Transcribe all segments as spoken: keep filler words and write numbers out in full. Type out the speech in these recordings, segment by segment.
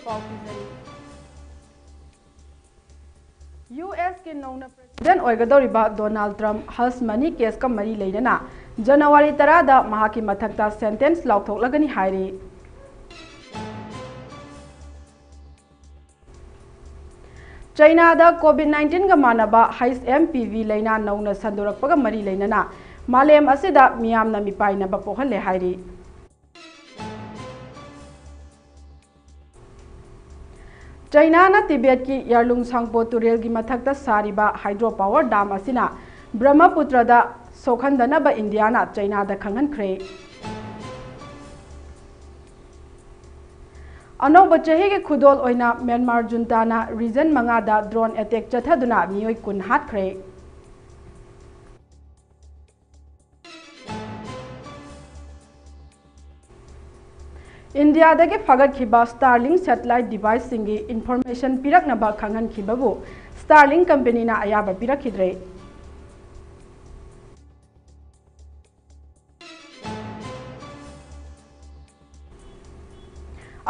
ꯄꯥꯎ ꯄꯤꯖꯔꯤ꯫ ꯌꯨ ꯑꯦꯁꯀꯤ ꯅꯧꯅ president ꯑꯣꯏꯒꯗꯧꯔꯤꯕ Donald ꯇ꯭ꯔꯝꯞ ꯍꯁ ꯃꯅꯤ ꯀꯦꯁꯀ ꯃꯔꯤ ꯂꯩꯅꯅ ꯖꯅꯋꯥꯔꯤ ꯇꯔꯥꯗ ꯃꯍꯥꯛꯀꯤ ꯃꯊꯛꯇ ꯁꯦꯟꯇꯦꯟꯁ ꯂꯥꯎꯊꯣꯛꯂꯒꯅꯤ ꯍꯥꯏꯔꯤ꯫ ꯆꯩꯅꯥꯗ ꯀꯣꯚꯤꯗ ꯅꯥꯏꯟꯇꯤꯟꯒ ꯃꯥꯟꯅꯕ ꯍꯩꯆ ꯑꯦꯝ ꯄꯤ ꯚꯤ ꯂꯩꯅꯥ ꯅꯧꯅ ꯁꯟꯗꯣꯔꯛꯄꯒ ꯃꯔꯤ ꯂꯩꯅꯅ ꯃꯥꯂꯦꯝ ꯑꯁꯤꯗ ꯃꯤꯌꯥꯝꯅ ꯃꯤꯄꯥꯏꯅꯕ ꯄꯣꯛꯍꯜꯂꯦ ꯍꯥꯏꯔꯤ꯫ ꯆꯩꯅꯥꯅ ꯇꯤꯕꯦꯠꯀꯤ ꯌꯥꯔꯂꯨꯡ ꯁꯥꯡꯄꯣ ꯇꯨꯔꯦꯜꯒꯤ ꯃꯊꯛꯇ ꯁꯥꯔꯤꯕ ꯍꯥꯏꯗ꯭ꯔꯣ ꯄꯥꯋꯔ ꯗꯥꯝ ꯑꯁꯤꯅ ꯕ꯭ꯔꯍꯃꯄꯨꯇ꯭ꯔꯗ ꯁꯣꯛꯍꯟꯗꯅꯕ ꯏꯟꯗꯤꯌꯥꯅ ꯆꯩꯅꯥꯗ ꯈꯪꯍꯟꯈ꯭ꯔꯦ꯫ ꯑꯅꯧꯕ ꯆꯍꯤꯒꯤ ꯈꯨꯗꯣꯜ ꯑꯣꯏꯅ ꯃ꯭ꯌꯥꯟꯃꯥꯔ ꯖꯨꯟꯇꯥꯅ ꯔꯤꯖꯟ ꯃꯉꯥꯗ ꯗ꯭ꯔꯣꯟ ꯑꯦꯇꯦꯛ ꯆꯠꯊꯗꯨꯅ ꯃꯤꯑꯣꯏ ꯀꯨꯟ ꯍꯥꯠꯈ꯭ꯔꯦ꯫ ꯏꯟꯗꯤꯌꯥꯗꯒꯤ ꯐꯥꯒꯠꯈꯤꯕ ꯁ꯭ꯇꯥꯔꯂꯤꯡ ꯁꯦꯇꯦꯂꯥꯏꯠ ꯗꯤꯚꯥꯏꯁꯁꯤꯡꯒꯤ ꯏꯟꯐꯣꯔꯃꯦꯁꯟ ꯄꯤꯔꯛꯅꯕ ꯈꯪꯍꯟꯈꯤꯕꯕꯨ ꯁ꯭ꯇꯥꯔꯂꯤꯡ ꯀꯝꯄꯦꯅꯤꯅ ꯑꯌꯥꯕ ꯄꯤꯔꯛꯈꯤꯗ꯭ꯔꯦ꯫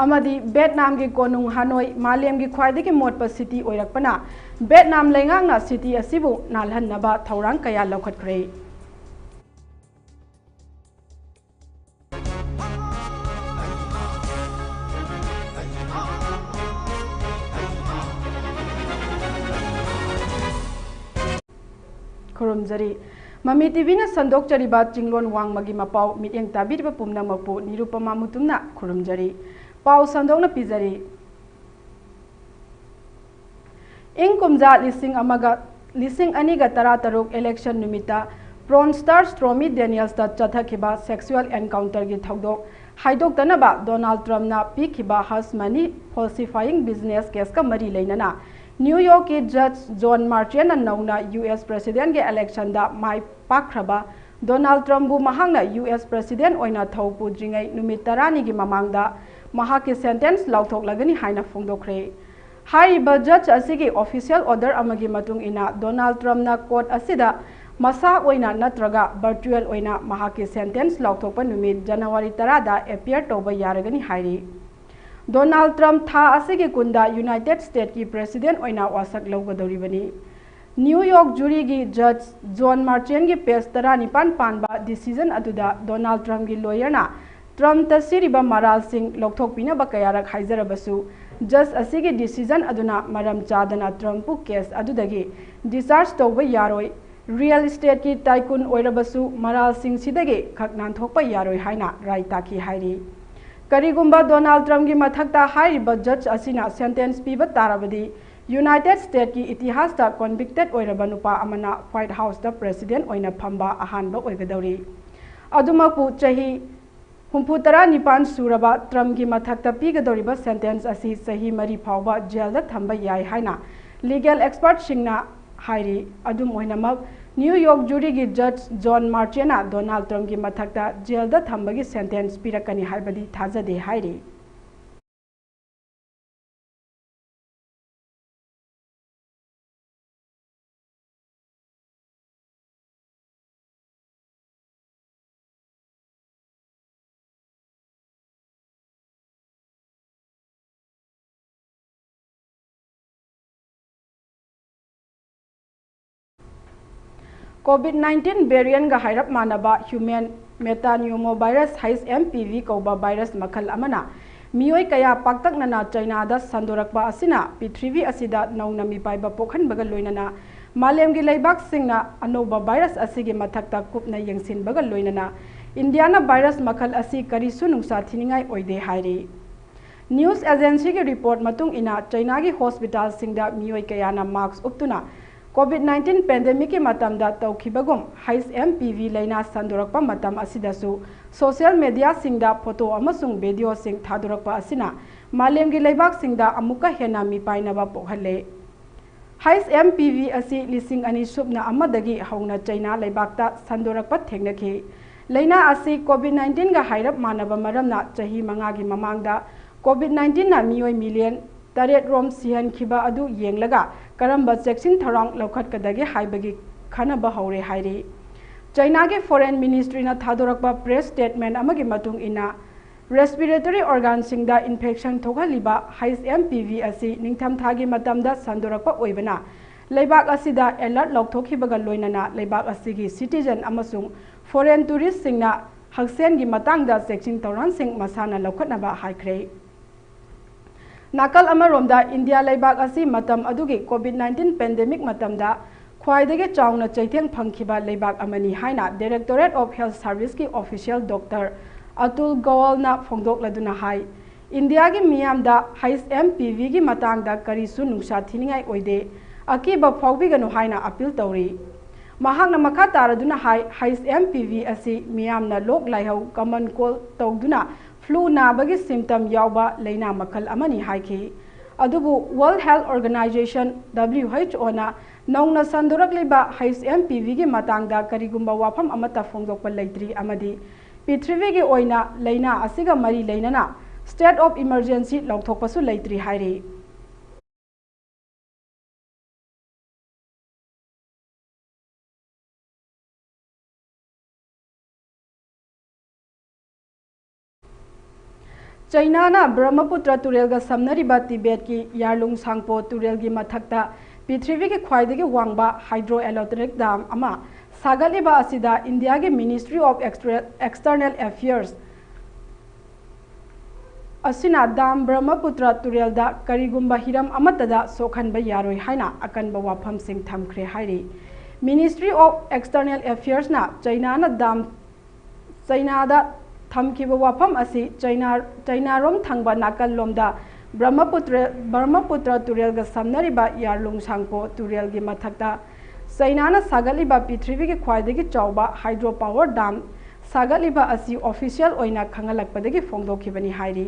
ꯑꯃꯗꯤ ꯚꯦꯠꯅꯥꯝꯒꯤ ꯀꯣꯅꯨꯡ ꯍꯥꯅꯣꯏ ꯃꯥꯂꯦꯝꯒꯤ ꯈ꯭ꯋꯥꯏꯗꯒꯤ ꯃꯣꯠꯄ ꯁꯤꯇꯤ ꯑꯣꯏꯔꯛꯄꯅ ꯚꯦꯠꯅꯥꯝ ꯂꯩꯉꯥꯛꯅ ꯁꯤꯇꯤ ꯑꯁꯤꯕꯨ ꯅꯥꯜꯍꯟꯅꯕ ꯊꯧꯔꯥꯡ ꯀꯌꯥ ꯂꯧꯈꯠꯈ꯭ꯔꯦ꯫ ꯈꯨꯔꯨꯝꯖꯔꯤ꯫ ꯃꯃꯤ ꯇꯤꯚꯤꯅ ꯁꯟꯗꯣꯛꯆꯔꯤꯕ ꯆꯤꯡꯂꯣꯟ ꯋꯥꯡꯃꯒꯤ ꯃꯄꯥꯎ ꯃꯤꯠꯌꯦꯡ ꯇꯥꯕꯤꯔꯤꯕ ꯄꯨꯝꯅꯃꯛꯄꯨ ꯅꯤꯔꯨꯄꯃꯥ ꯃꯨꯇꯨꯝꯅ ꯈꯨꯔꯨꯝꯖꯔꯤ꯫ ꯄꯥꯎ ꯁꯟꯗꯣꯛꯅ ꯄꯤꯖꯔꯤ꯫ ꯏꯪ ꯀꯨꯝꯖꯥ ꯂꯤꯁꯤꯡ ꯑꯃꯒ, ꯂꯤꯁꯤꯡ ꯑꯅꯤꯒ ꯇꯔꯥꯇꯔꯨꯛ election ꯅꯨꯃꯤꯠꯇ porn star Stormy Daniels-ꯇ ꯆꯠꯊꯈꯤꯕ sexual encounter-ꯒꯤ ꯊꯧꯗꯣꯛ ꯍꯥꯏꯗꯣꯛꯇꯅꯕ ꯗꯣꯅꯥꯜꯗ ꯇ꯭ꯔꯝꯞꯅ ꯄꯤꯈꯤꯕ hush money falsifying business case-ꯀ ꯃꯔꯤ ꯂꯩꯅꯅ ꯅ꯭ꯌꯨ ꯌꯣꯔꯛꯀꯤ judge John Merchan-ꯅ ꯅꯧꯅ ꯌꯨ ꯑꯦꯁ president-ꯒꯤ election-ꯗ ꯃꯥꯏ ꯄꯥꯛꯈ꯭ꯔꯕ ꯗꯣꯅꯥꯜꯗ ꯇ꯭ꯔꯝꯞꯕꯨ ꯃꯍꯥꯛꯅ ꯌꯨ ꯑꯦꯁ president ꯑꯣꯏꯅ ꯊꯧ ꯄꯨꯗ꯭ꯔꯤꯉꯩ ꯅꯨꯃꯤꯠ ꯇꯔꯥꯅꯤꯒꯤ ꯃꯃꯥꯡꯗ ꯃꯍꯥꯛꯀꯤ sentence ꯂꯥꯎꯊꯣꯛꯂꯒꯅꯤ ꯍꯥꯏꯅ ꯐꯣꯡꯗꯣꯛꯈ꯭ꯔꯦ꯫ ꯍꯥꯏꯔꯤꯕ judge ꯑꯁꯤꯒꯤ official order ꯑꯃꯒꯤ ꯃꯇꯨꯡ ꯏꯟꯅ ꯗꯣꯅꯥꯜꯗ ꯇ꯭ꯔꯝꯞꯅ court ꯑꯁꯤꯗ ꯃꯁꯥ ꯑꯣꯏꯅ ꯅꯠꯇ꯭ꯔꯒ virtual ꯑꯣꯏꯅ ꯃꯍꯥꯛꯀꯤ sentence ꯂꯥꯎꯊꯣꯛꯄ ꯅꯨꯃꯤꯠ ꯖꯅꯋꯥꯔꯤ ꯇꯔꯥꯗ appear ꯇꯧꯕ ꯌꯥꯔꯒꯅꯤ ꯍꯥꯏꯔꯤ꯫ ꯗꯣꯅꯥꯜꯗ ꯇ꯭ꯔꯝꯞ ꯊꯥ ꯑꯁꯤꯒꯤ ꯀꯨꯟꯗ ꯌꯨꯅꯥꯏꯇꯦꯗ ꯁ꯭ꯇꯦꯠꯀꯤ ꯄ꯭ꯔꯦꯁꯤꯗꯦꯟꯠ ꯑꯣꯏꯅ ꯋꯥꯁꯛ ꯂꯧꯒꯗꯧꯔꯤꯕꯅꯤ꯫ ꯅ꯭ꯌꯨ ꯌꯣꯔꯛ ꯖꯨꯔꯤꯒꯤ ꯖꯖ ꯖꯣꯟ ꯃꯥꯔꯆꯦꯟꯒꯤ ꯄꯦꯖ ꯇꯔꯥꯅꯤꯄꯥꯟ ꯄꯥꯟꯕ ꯗꯤꯁꯤꯖꯟ ꯑꯗꯨꯗ ꯗꯣꯅꯥꯜꯗ ꯇ꯭ꯔꯝꯞꯀꯤ ꯂꯣꯌꯔꯅ ꯇ꯭ꯔꯝꯞꯇ ꯁꯤꯔꯤꯕ ꯃꯔꯥꯜꯁꯤꯡ ꯂꯧꯊꯣꯛꯄꯤꯅꯕ ꯀꯌꯥꯔꯛ ꯍꯥꯏꯖꯔꯕꯁꯨ, ꯖꯖ ꯑꯁꯤꯒꯤ ꯗꯤꯁꯤꯖꯟ ꯑꯗꯨꯅ ꯃꯔꯝ ꯆꯥꯗꯅ ꯇ꯭ꯔꯝꯞꯄꯨ ꯀꯦꯁ ꯑꯗꯨꯗꯒꯤ ꯗꯤꯁꯆꯥꯔꯖ ꯇꯧꯕ ꯌꯥꯔꯣꯏ, ꯔꯤꯌꯦꯜ ꯏꯁꯇꯦꯠꯀꯤ ꯇꯥꯏꯀꯨꯟ ꯑꯣꯏꯔꯕꯁꯨ ꯃꯔꯥꯜꯁꯤꯡꯁꯤꯗꯒꯤ ꯈꯛ ꯅꯥꯟꯊꯣꯛꯄ ꯌꯥꯔꯣꯏ ꯍꯥꯏꯅ ꯔꯥꯏ ꯇꯥꯈꯤ ꯍꯥꯏꯔꯤ꯫ ꯀꯔꯤꯒꯨꯝꯕ ꯗꯣꯅꯥꯜꯗ ꯇ꯭ꯔꯝꯞꯀꯤ ꯃꯊꯛꯇ ꯍꯥꯏꯔꯤꯕ ꯖꯖ ꯑꯁꯤꯅ ꯁꯦꯟꯇꯦꯟꯁ ꯄꯤꯕ ꯇꯥꯔꯕꯗꯤ, ꯌꯨꯅꯥꯏꯇꯦꯗ ꯁ꯭ꯇꯦꯠꯀꯤ ꯏꯇꯤꯍꯥꯁꯇ ꯀꯣꯟꯚꯤꯛꯇꯦꯗ ꯑꯣꯏꯔꯕ ꯅꯨꯄꯥ ꯑꯃꯅ ꯋꯥꯏꯠ ꯍꯥꯎꯁꯇ ꯄ꯭ꯔꯦꯁꯤꯗꯦꯟꯠ ꯑꯣꯏꯅ ꯐꯝꯕ ꯑꯍꯥꯟꯕ ꯑꯣꯏꯒꯗꯧꯔꯤ꯫ ꯑꯗꯨꯃꯛꯄꯨ, ꯆꯍꯤ ꯍꯨꯝꯐꯨ ꯇꯔꯥ ꯅꯤꯄꯥꯟ ꯁꯨꯔꯕ ꯇ꯭ꯔꯝꯞꯀꯤ ꯃꯊꯛꯇ ꯄꯤꯒꯗꯧꯔꯤꯕ ꯁꯦꯟꯇꯦꯟꯁ ꯑꯁꯤ ꯆꯍꯤ ꯃꯔꯤ ꯐꯥꯎꯕ ꯖꯦꯜꯗ ꯊꯝꯕ ꯌꯥꯏ ꯍꯥꯏꯅ ꯂꯤꯒꯦꯜ ꯑꯦꯛꯁꯄꯔꯠꯁꯤꯡꯅ ꯍꯥꯏꯔꯤ꯫ ꯑꯗꯨꯝ ꯑꯣꯏꯅꯃꯛ, ꯅ꯭ꯌꯨ ꯌꯣꯔꯛ ꯖꯨꯔꯤꯒꯤ ꯖꯖ ꯖꯣꯟ ꯃꯥꯔꯆꯦꯟꯅ ꯗꯣꯅꯥꯜꯗ ꯇ꯭ꯔꯝꯞꯀꯤ ꯃꯊꯛꯇ ꯖꯦꯜꯗ ꯊꯝꯕꯒꯤ ꯁꯦꯟꯇꯦꯟꯁ ꯄꯤꯔꯛꯀꯅꯤ ꯍꯥꯏꯕꯗꯤ ꯊꯥꯖꯗꯦ ꯍꯥꯏꯔꯤ꯫ ꯀꯣꯚꯤꯗ ꯅꯥꯏꯟꯇꯤꯟ ꯚꯦꯔꯤꯌꯦꯟꯒ ꯍꯥꯏꯔꯞ ꯃꯥꯟꯅꯕ human metapneumovirus, H M P V ꯀꯧꯕ ꯚꯥꯏꯔꯁ ꯃꯈꯜ ꯑꯃꯅ ꯃꯤꯑꯣꯏ ꯀꯌꯥ ꯄꯥꯛꯇꯛꯅꯅ ꯆꯥꯏꯅꯥꯗ ꯁꯟꯗꯣꯔꯛꯄ ꯑꯁꯤꯅ ꯄ꯭ꯔꯤꯊꯤꯕꯤ ꯑꯁꯤꯗ ꯅꯧꯅ ꯃꯤꯄꯥꯏꯕ ꯄꯣꯛꯍꯟꯕꯒ ꯂꯣꯏꯅꯅ ꯃꯥꯂꯦꯝꯒꯤ ꯂꯩꯕꯥꯛꯁꯤꯡꯅ ꯑꯅꯧꯕ ꯚꯥꯏꯔꯁ ꯑꯁꯤꯒꯤ ꯃꯊꯛꯇ ꯀꯨꯞꯅ ꯌꯦꯡꯁꯤꯟꯕꯒ ꯂꯣꯏꯅꯅ ꯏꯟꯗꯤꯌꯥꯅ ꯚꯥꯏꯔꯁ ꯃꯈꯜ ꯑꯁꯤ ꯀꯔꯤꯁꯨ ꯅꯨꯡꯁꯥ ꯊꯤꯅꯤꯡꯉꯥꯏ ꯑꯣꯏꯗꯦ ꯍꯥꯏꯔꯤ꯫ ꯅ꯭ꯌꯨꯁ ꯑꯦꯖꯦꯟꯁꯤꯒꯤ ꯔꯤꯄꯣꯔꯠ ꯃꯇꯨꯡ ꯏꯟꯅ, ꯆꯥꯏꯅꯥꯒꯤ ꯍꯣꯁꯄꯤꯇꯥꯜꯁꯤꯡꯗ ꯃꯤꯑꯣꯏ ꯀꯌꯥꯅ ꯃꯥꯁ꯭ꯛ ꯎꯞꯇꯨꯅ ꯀꯣꯚꯤꯗ ꯅꯥꯏꯟꯇꯤꯟ ꯄꯦꯟꯗꯦꯃꯤꯛꯀꯤ ꯃꯇꯝꯗ ꯇꯧꯈꯤꯕꯒꯨꯝ, ꯍꯩꯆ ꯑꯦꯝ ꯄꯤ ꯚꯤ ꯂꯥꯏꯅꯥ ꯁꯟꯗꯣꯔꯛꯄ ꯃꯇꯝ ꯑꯁꯤꯗꯁꯨ ꯁꯣꯁꯤꯌꯦꯜ ꯃꯦꯗꯤꯌꯥꯁꯤꯡꯗ ꯐꯣꯇꯣ ꯑꯃꯁꯨꯡ ꯚꯤꯗꯤꯑꯣꯁꯤꯡ ꯊꯥꯗꯣꯔꯛꯄ ꯑꯁꯤꯅ ꯃꯥꯂꯦꯝꯒꯤ ꯂꯩꯕꯥꯛꯁꯤꯡꯗ ꯑꯃꯨꯛꯀ ꯍꯦꯟꯅ ꯃꯤꯄꯥꯏꯅꯕ ꯄꯣꯛꯍꯜꯂꯦ꯫ ꯍꯩꯆ ꯑꯦꯝ ꯄꯤ ꯚꯤ ꯑꯁꯤ ꯂꯤꯁꯤꯡ ꯑꯅꯤ ꯁꯨꯞꯅ ꯑꯃꯗꯒꯤ ꯍꯧꯅ ꯆꯥꯏꯅꯥ ꯂꯩꯕꯥꯛꯇ ꯁꯟꯗꯣꯔꯛꯄ ꯊꯦꯡꯅꯈꯤ꯫ ꯂꯥꯏꯅꯥ ꯑꯁꯤ ꯀꯣꯚꯤꯗ ꯅꯥꯏꯟꯇꯤꯟꯒ ꯍꯥꯏꯔꯞ ꯃꯥꯟꯅꯕ ꯃꯔꯝꯅ, ꯆꯍꯤ ꯃꯉꯥꯒꯤ ꯃꯃꯥꯡꯗ ꯀꯣꯚꯤꯗ ꯅꯥꯏꯟꯇꯤꯟꯅ ꯃꯤꯑꯣꯏ ꯃꯤꯂꯤꯌꯟ ꯇꯔꯦꯠ ꯔꯣꯝ ꯁꯤꯍꯟꯈꯤꯕ ꯑꯗꯨ ꯌꯦꯡꯂꯒ ꯀꯔꯝꯕ ꯆꯦꯛꯁꯤꯟ ꯊꯧꯔꯥꯡ ꯂꯧꯈꯠꯀꯗꯒꯦ ꯍꯥꯏꯕꯒꯤ ꯈꯟꯅꯕ ꯍꯧꯔꯦ ꯍꯥꯏꯔꯤ꯫ ꯆꯥꯏꯅꯥꯒꯤ ꯐꯣꯔꯦꯟ ꯃꯤꯅꯤꯁꯇ꯭ꯔꯤꯅ ꯊꯥꯗꯣꯔꯛꯄ ꯄ꯭ꯔꯦꯁ ꯁ꯭ꯇꯦꯠꯃꯦꯟ ꯑꯃꯒꯤ ꯃꯇꯨꯡ ꯏꯟꯅ, Respiratory organꯁꯤꯡꯗ infection ꯊꯣꯛꯍꯜꯂꯤꯕ H M P V ꯑꯁꯤ ꯅꯤꯡꯊꯝꯊꯥꯒꯤ ꯃꯇꯝꯗ ꯁꯟꯗꯣꯔꯛꯄ ꯑꯣꯏꯕꯅ, ꯂꯩꯕꯥꯛ ꯑꯁꯤꯗ alert ꯂꯥꯎꯊꯣꯛꯈꯤꯕꯒ ꯂꯣꯏꯅꯅ ꯂꯩꯕꯥꯛ ꯑꯁꯤꯒꯤ citizen ꯑꯃꯁꯨꯡ foreign touristꯁꯤꯡꯅ ꯍꯛꯁꯦꯜꯒꯤ ꯃꯇꯥꯡꯗ ꯆꯦꯛꯁꯤꯟ ꯊꯧꯔꯥꯡꯁꯤꯡ ꯃꯁꯥꯅ ꯂꯧꯈꯠꯅꯕ ꯍꯥꯏꯈ꯭ꯔꯦ꯫ ꯅꯥꯀꯜ ꯑꯃꯔꯣꯝꯗ, ꯏꯟꯗꯤꯌꯥ ꯂꯩꯕꯥꯛ ꯑꯁꯤ ꯃꯇꯝ ꯑꯗꯨꯒꯤ COVID nineteen pandemic ꯃꯇꯝꯗ ꯈ꯭ꯋꯥꯏꯗꯒꯤ ꯆꯥꯎꯅ ꯆꯩꯊꯦꯡ ꯐꯪꯈꯤꯕ ꯂꯩꯕꯥꯛ ꯑꯃꯅꯤ ꯍꯥꯏꯅ Directorate of Health Serviceꯀꯤ official Doctor Atul ꯒꯣꯋꯜꯅ ꯐꯣꯡꯗꯣꯛꯂꯗꯨꯅ ꯍꯥꯏ, ꯏꯟꯗꯤꯌꯥꯒꯤ ꯃꯤꯌꯥꯝꯗ H M P Vꯒꯤ ꯃꯇꯥꯡꯗ ꯀꯔꯤꯁꯨ ꯅꯨꯡꯁꯥ ꯊꯤꯅꯤꯡꯉꯥꯏ ꯑꯣꯏꯗꯦ, ꯑꯀꯤꯕ ꯐꯥꯎꯕꯤꯒꯅꯨ ꯍꯥꯏꯅ appeal ꯇꯧꯔꯤ꯫ ꯃꯍꯥꯛꯅ ꯃꯈꯥ ꯇꯥꯔꯗꯨꯅ ꯍꯥꯏ, H M P V ꯑꯁꯤ ꯃꯤꯌꯥꯝꯅ ꯂꯣꯛ ꯂꯥꯏꯍꯧ, common cold ꯇꯧꯗꯨꯅ flu ꯅꯥꯕꯒꯤ symptom ꯌꯥꯎꯕ ꯂꯥꯏꯅꯥ ꯃꯈꯜ ꯑꯃꯅꯤ ꯍꯥꯏꯈꯤ꯫ ꯑꯗꯨꯕꯨ World Health Organization, W H Oꯅ ꯅꯧꯅ ꯁꯟꯗꯣꯔꯛꯂꯤꯕ H M P Vꯒꯤ ꯃꯇꯥꯡꯗ ꯀꯔꯤꯒꯨꯝꯕ ꯋꯥꯐꯝ ꯑꯃꯠꯇ ꯐꯣꯡꯗꯣꯛꯄ ꯂꯩꯇ꯭ꯔꯤ ꯑꯃꯗꯤ ꯄ꯭ꯔꯤꯊꯤꯕꯤꯒꯤ ꯑꯣꯏꯅ ꯂꯥꯏꯅꯥ ꯑꯁꯤꯒ ꯃꯔꯤ ꯂꯩꯅꯅ state of emergency ꯂꯥꯎꯊꯣꯛꯄꯁꯨ ꯂꯩꯇ꯭ꯔꯤ ꯍꯥꯏꯔꯤ꯫ ꯆꯩꯅꯥꯅ ꯕ꯭ꯔꯍꯃꯄꯨꯇ꯭ꯔ ꯇꯨꯔꯦꯜꯒ ꯁꯝꯅꯔꯤꯕ ꯇꯤꯕꯦꯠꯀꯤ ꯌꯥꯔꯂꯨꯡ ꯁꯥꯡꯄꯣ ꯇꯨꯔꯦꯜꯒꯤ ꯃꯊꯛꯇ ꯄ꯭ꯔꯤꯊꯤꯕꯤꯒꯤ ꯈ꯭ꯋꯥꯏꯗꯒꯤ ꯋꯥꯡꯕ hydroelectric dam ꯑꯃ ꯁꯥꯒꯠꯂꯤꯕ ꯑꯁꯤꯗ ꯏꯟꯗꯤꯌꯥꯒꯤ Ministry of Extra-, External Affairs ꯑꯁꯤꯅ dam ꯕ꯭ꯔꯍꯃꯄꯨꯇ꯭ꯔ ꯇꯨꯔꯦꯜꯗ ꯀꯔꯤꯒꯨꯝꯕ ꯍꯤꯔꯝ ꯑꯃꯠꯇꯗ ꯁꯣꯛꯍꯟꯕ ꯌꯥꯔꯣꯏ ꯍꯥꯏꯅ ꯑꯀꯟꯕ ꯋꯥꯐꯝꯁꯤꯡ ꯊꯝꯈ꯭ꯔꯦ ꯍꯥꯏꯔꯤ꯫ Ministry of External Affairsꯅ ꯆꯩꯅꯥꯅ dam ꯆꯩꯅꯥꯗ ꯊꯝꯈꯤꯕ ꯋꯥꯐꯝ ꯑꯁꯤ ꯆꯩꯅꯥ, ꯆꯩꯅꯥꯔꯣꯝ ꯊꯪꯕ ꯅꯥꯀꯜꯂꯣꯝꯗ ꯕ꯭ꯔꯍꯃꯄꯨꯇ꯭ꯔ, ꯕ꯭ꯔꯍꯃꯄꯨꯇ꯭ꯔ ꯇꯨꯔꯦꯜꯒ ꯁꯝꯅꯔꯤꯕ ꯌꯥꯔꯂꯨꯡ ꯁꯥꯡꯄꯣ ꯇꯨꯔꯦꯜꯒꯤ ꯃꯊꯛꯇ ꯆꯩꯅꯥꯅ ꯁꯥꯒꯠꯂꯤꯕ ꯄ꯭ꯔꯤꯊꯤꯕꯤꯒꯤ ꯈ꯭ꯋꯥꯏꯗꯒꯤ ꯆꯥꯎꯕ hydro power dam ꯁꯥꯒꯠꯂꯤꯕ ꯑꯁꯤ official ꯑꯣꯏꯅ ꯈꯪꯍꯜꯂꯛꯄꯗꯒꯤ ꯐꯣꯡꯗꯣꯛꯈꯤꯕꯅꯤ ꯍꯥꯏꯔꯤ꯫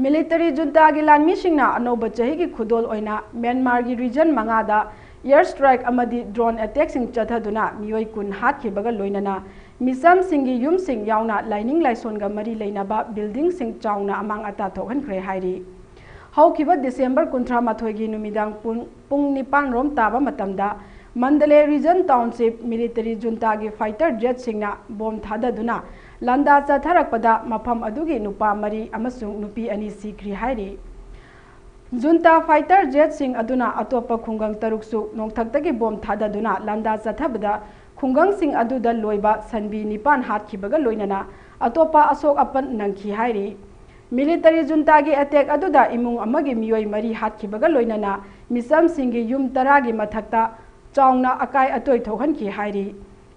Military juntaꯒꯤ ꯂꯥꯟꯃꯤꯁꯤꯡꯅ ꯑꯅꯧꯕ ꯆꯍꯤꯒꯤ ꯈꯨꯗꯣꯜ ꯑꯣꯏꯅ ꯃ꯭ꯌꯥꯟꯃꯥꯔꯒꯤ region ꯃꯉꯥꯗ air strike ꯑꯃꯗꯤ drone attackꯁꯤꯡ ꯆꯠꯊꯗꯨꯅ ꯃꯤꯑꯣꯏ ꯀꯨꯟ ꯍꯥꯠꯈꯤꯕꯒ ꯂꯣꯏꯅꯅ ꯃꯤꯆꯝꯁꯤꯡꯒꯤ ꯌꯨꯝꯁꯤꯡ ꯌꯥꯎꯅ ꯂꯥꯏꯅꯤꯡ ꯂꯥꯏꯁꯣꯟꯒ ꯃꯔꯤ ꯂꯩꯅꯕ buildingꯁꯤꯡ ꯆꯥꯎꯅ ꯑꯃꯥꯡ ꯑꯇꯥ ꯊꯣꯛꯍꯟꯈ꯭ꯔꯦ ꯍꯥꯏꯔꯤ꯫ ꯍꯧꯈꯤꯕ December ꯀꯨꯟꯊ꯭ꯔꯥ ꯃꯥꯊꯣꯏꯒꯤ ꯅꯨꯃꯤꯗꯥꯡ ꯄꯨꯡ, ꯄꯨꯡ ꯅꯤꯄꯥꯟ ꯔꯣꯝ ꯇꯥꯕ ꯃꯇꯝꯗ Mandalay region township military juntaꯒꯤ fighter jetꯁꯤꯡꯅ bomb ꯊꯥꯗꯗꯨꯅ ꯂꯥꯟꯗꯥ ꯆꯠꯊꯔꯛꯄꯗ ꯃꯐꯝ ꯑꯗꯨꯒꯤ ꯅꯨꯄꯥ ꯃꯔꯤ ꯑꯃꯁꯨꯡ ꯅꯨꯄꯤ ꯑꯅꯤ ꯁꯤꯈ꯭ꯔꯤ ꯍꯥꯏꯔꯤ꯫ Junta fighter jetꯁꯤꯡ ꯑꯗꯨꯅ ꯑꯇꯣꯞꯄ ꯈꯨꯡꯒꯪ ꯇꯔꯨꯛꯁꯨ ꯅꯣꯡꯊꯛꯇꯒꯤ bomb ꯊꯥꯗꯗꯨꯅ ꯂꯥꯟꯗꯥ ꯆꯠꯊꯕꯗ ꯈꯨꯡꯒꯪꯁꯤꯡ ꯑꯗꯨꯗ ꯂꯣꯏꯕ ꯁꯟꯕꯤ ꯅꯤꯄꯥꯟ ꯍꯥꯠꯈꯤꯕꯒ ꯂꯣꯏꯅꯅ ꯑꯇꯣꯞꯄ ꯑꯁꯣꯛ ꯑꯄꯟ ꯅꯪꯈꯤ ꯍꯥꯏꯔꯤ꯫ Military juntaꯒꯤ attack ꯑꯗꯨꯗ ꯏꯃꯨꯡ ꯑꯃꯒꯤ ꯃꯤꯑꯣꯏ ꯃꯔꯤ ꯍꯥꯠꯈꯤꯕꯒ ꯂꯣꯏꯅꯅ ꯃꯤꯆꯝꯁꯤꯡꯒꯤ ꯌꯨꯝ ꯇꯔꯥꯒꯤ ꯃꯊꯛꯇ ꯆꯥꯎꯅ ꯑꯀꯥꯏ ꯑꯇꯣꯏ ꯊꯣꯛꯍꯟꯈꯤ ꯍꯥꯏꯔꯤ꯫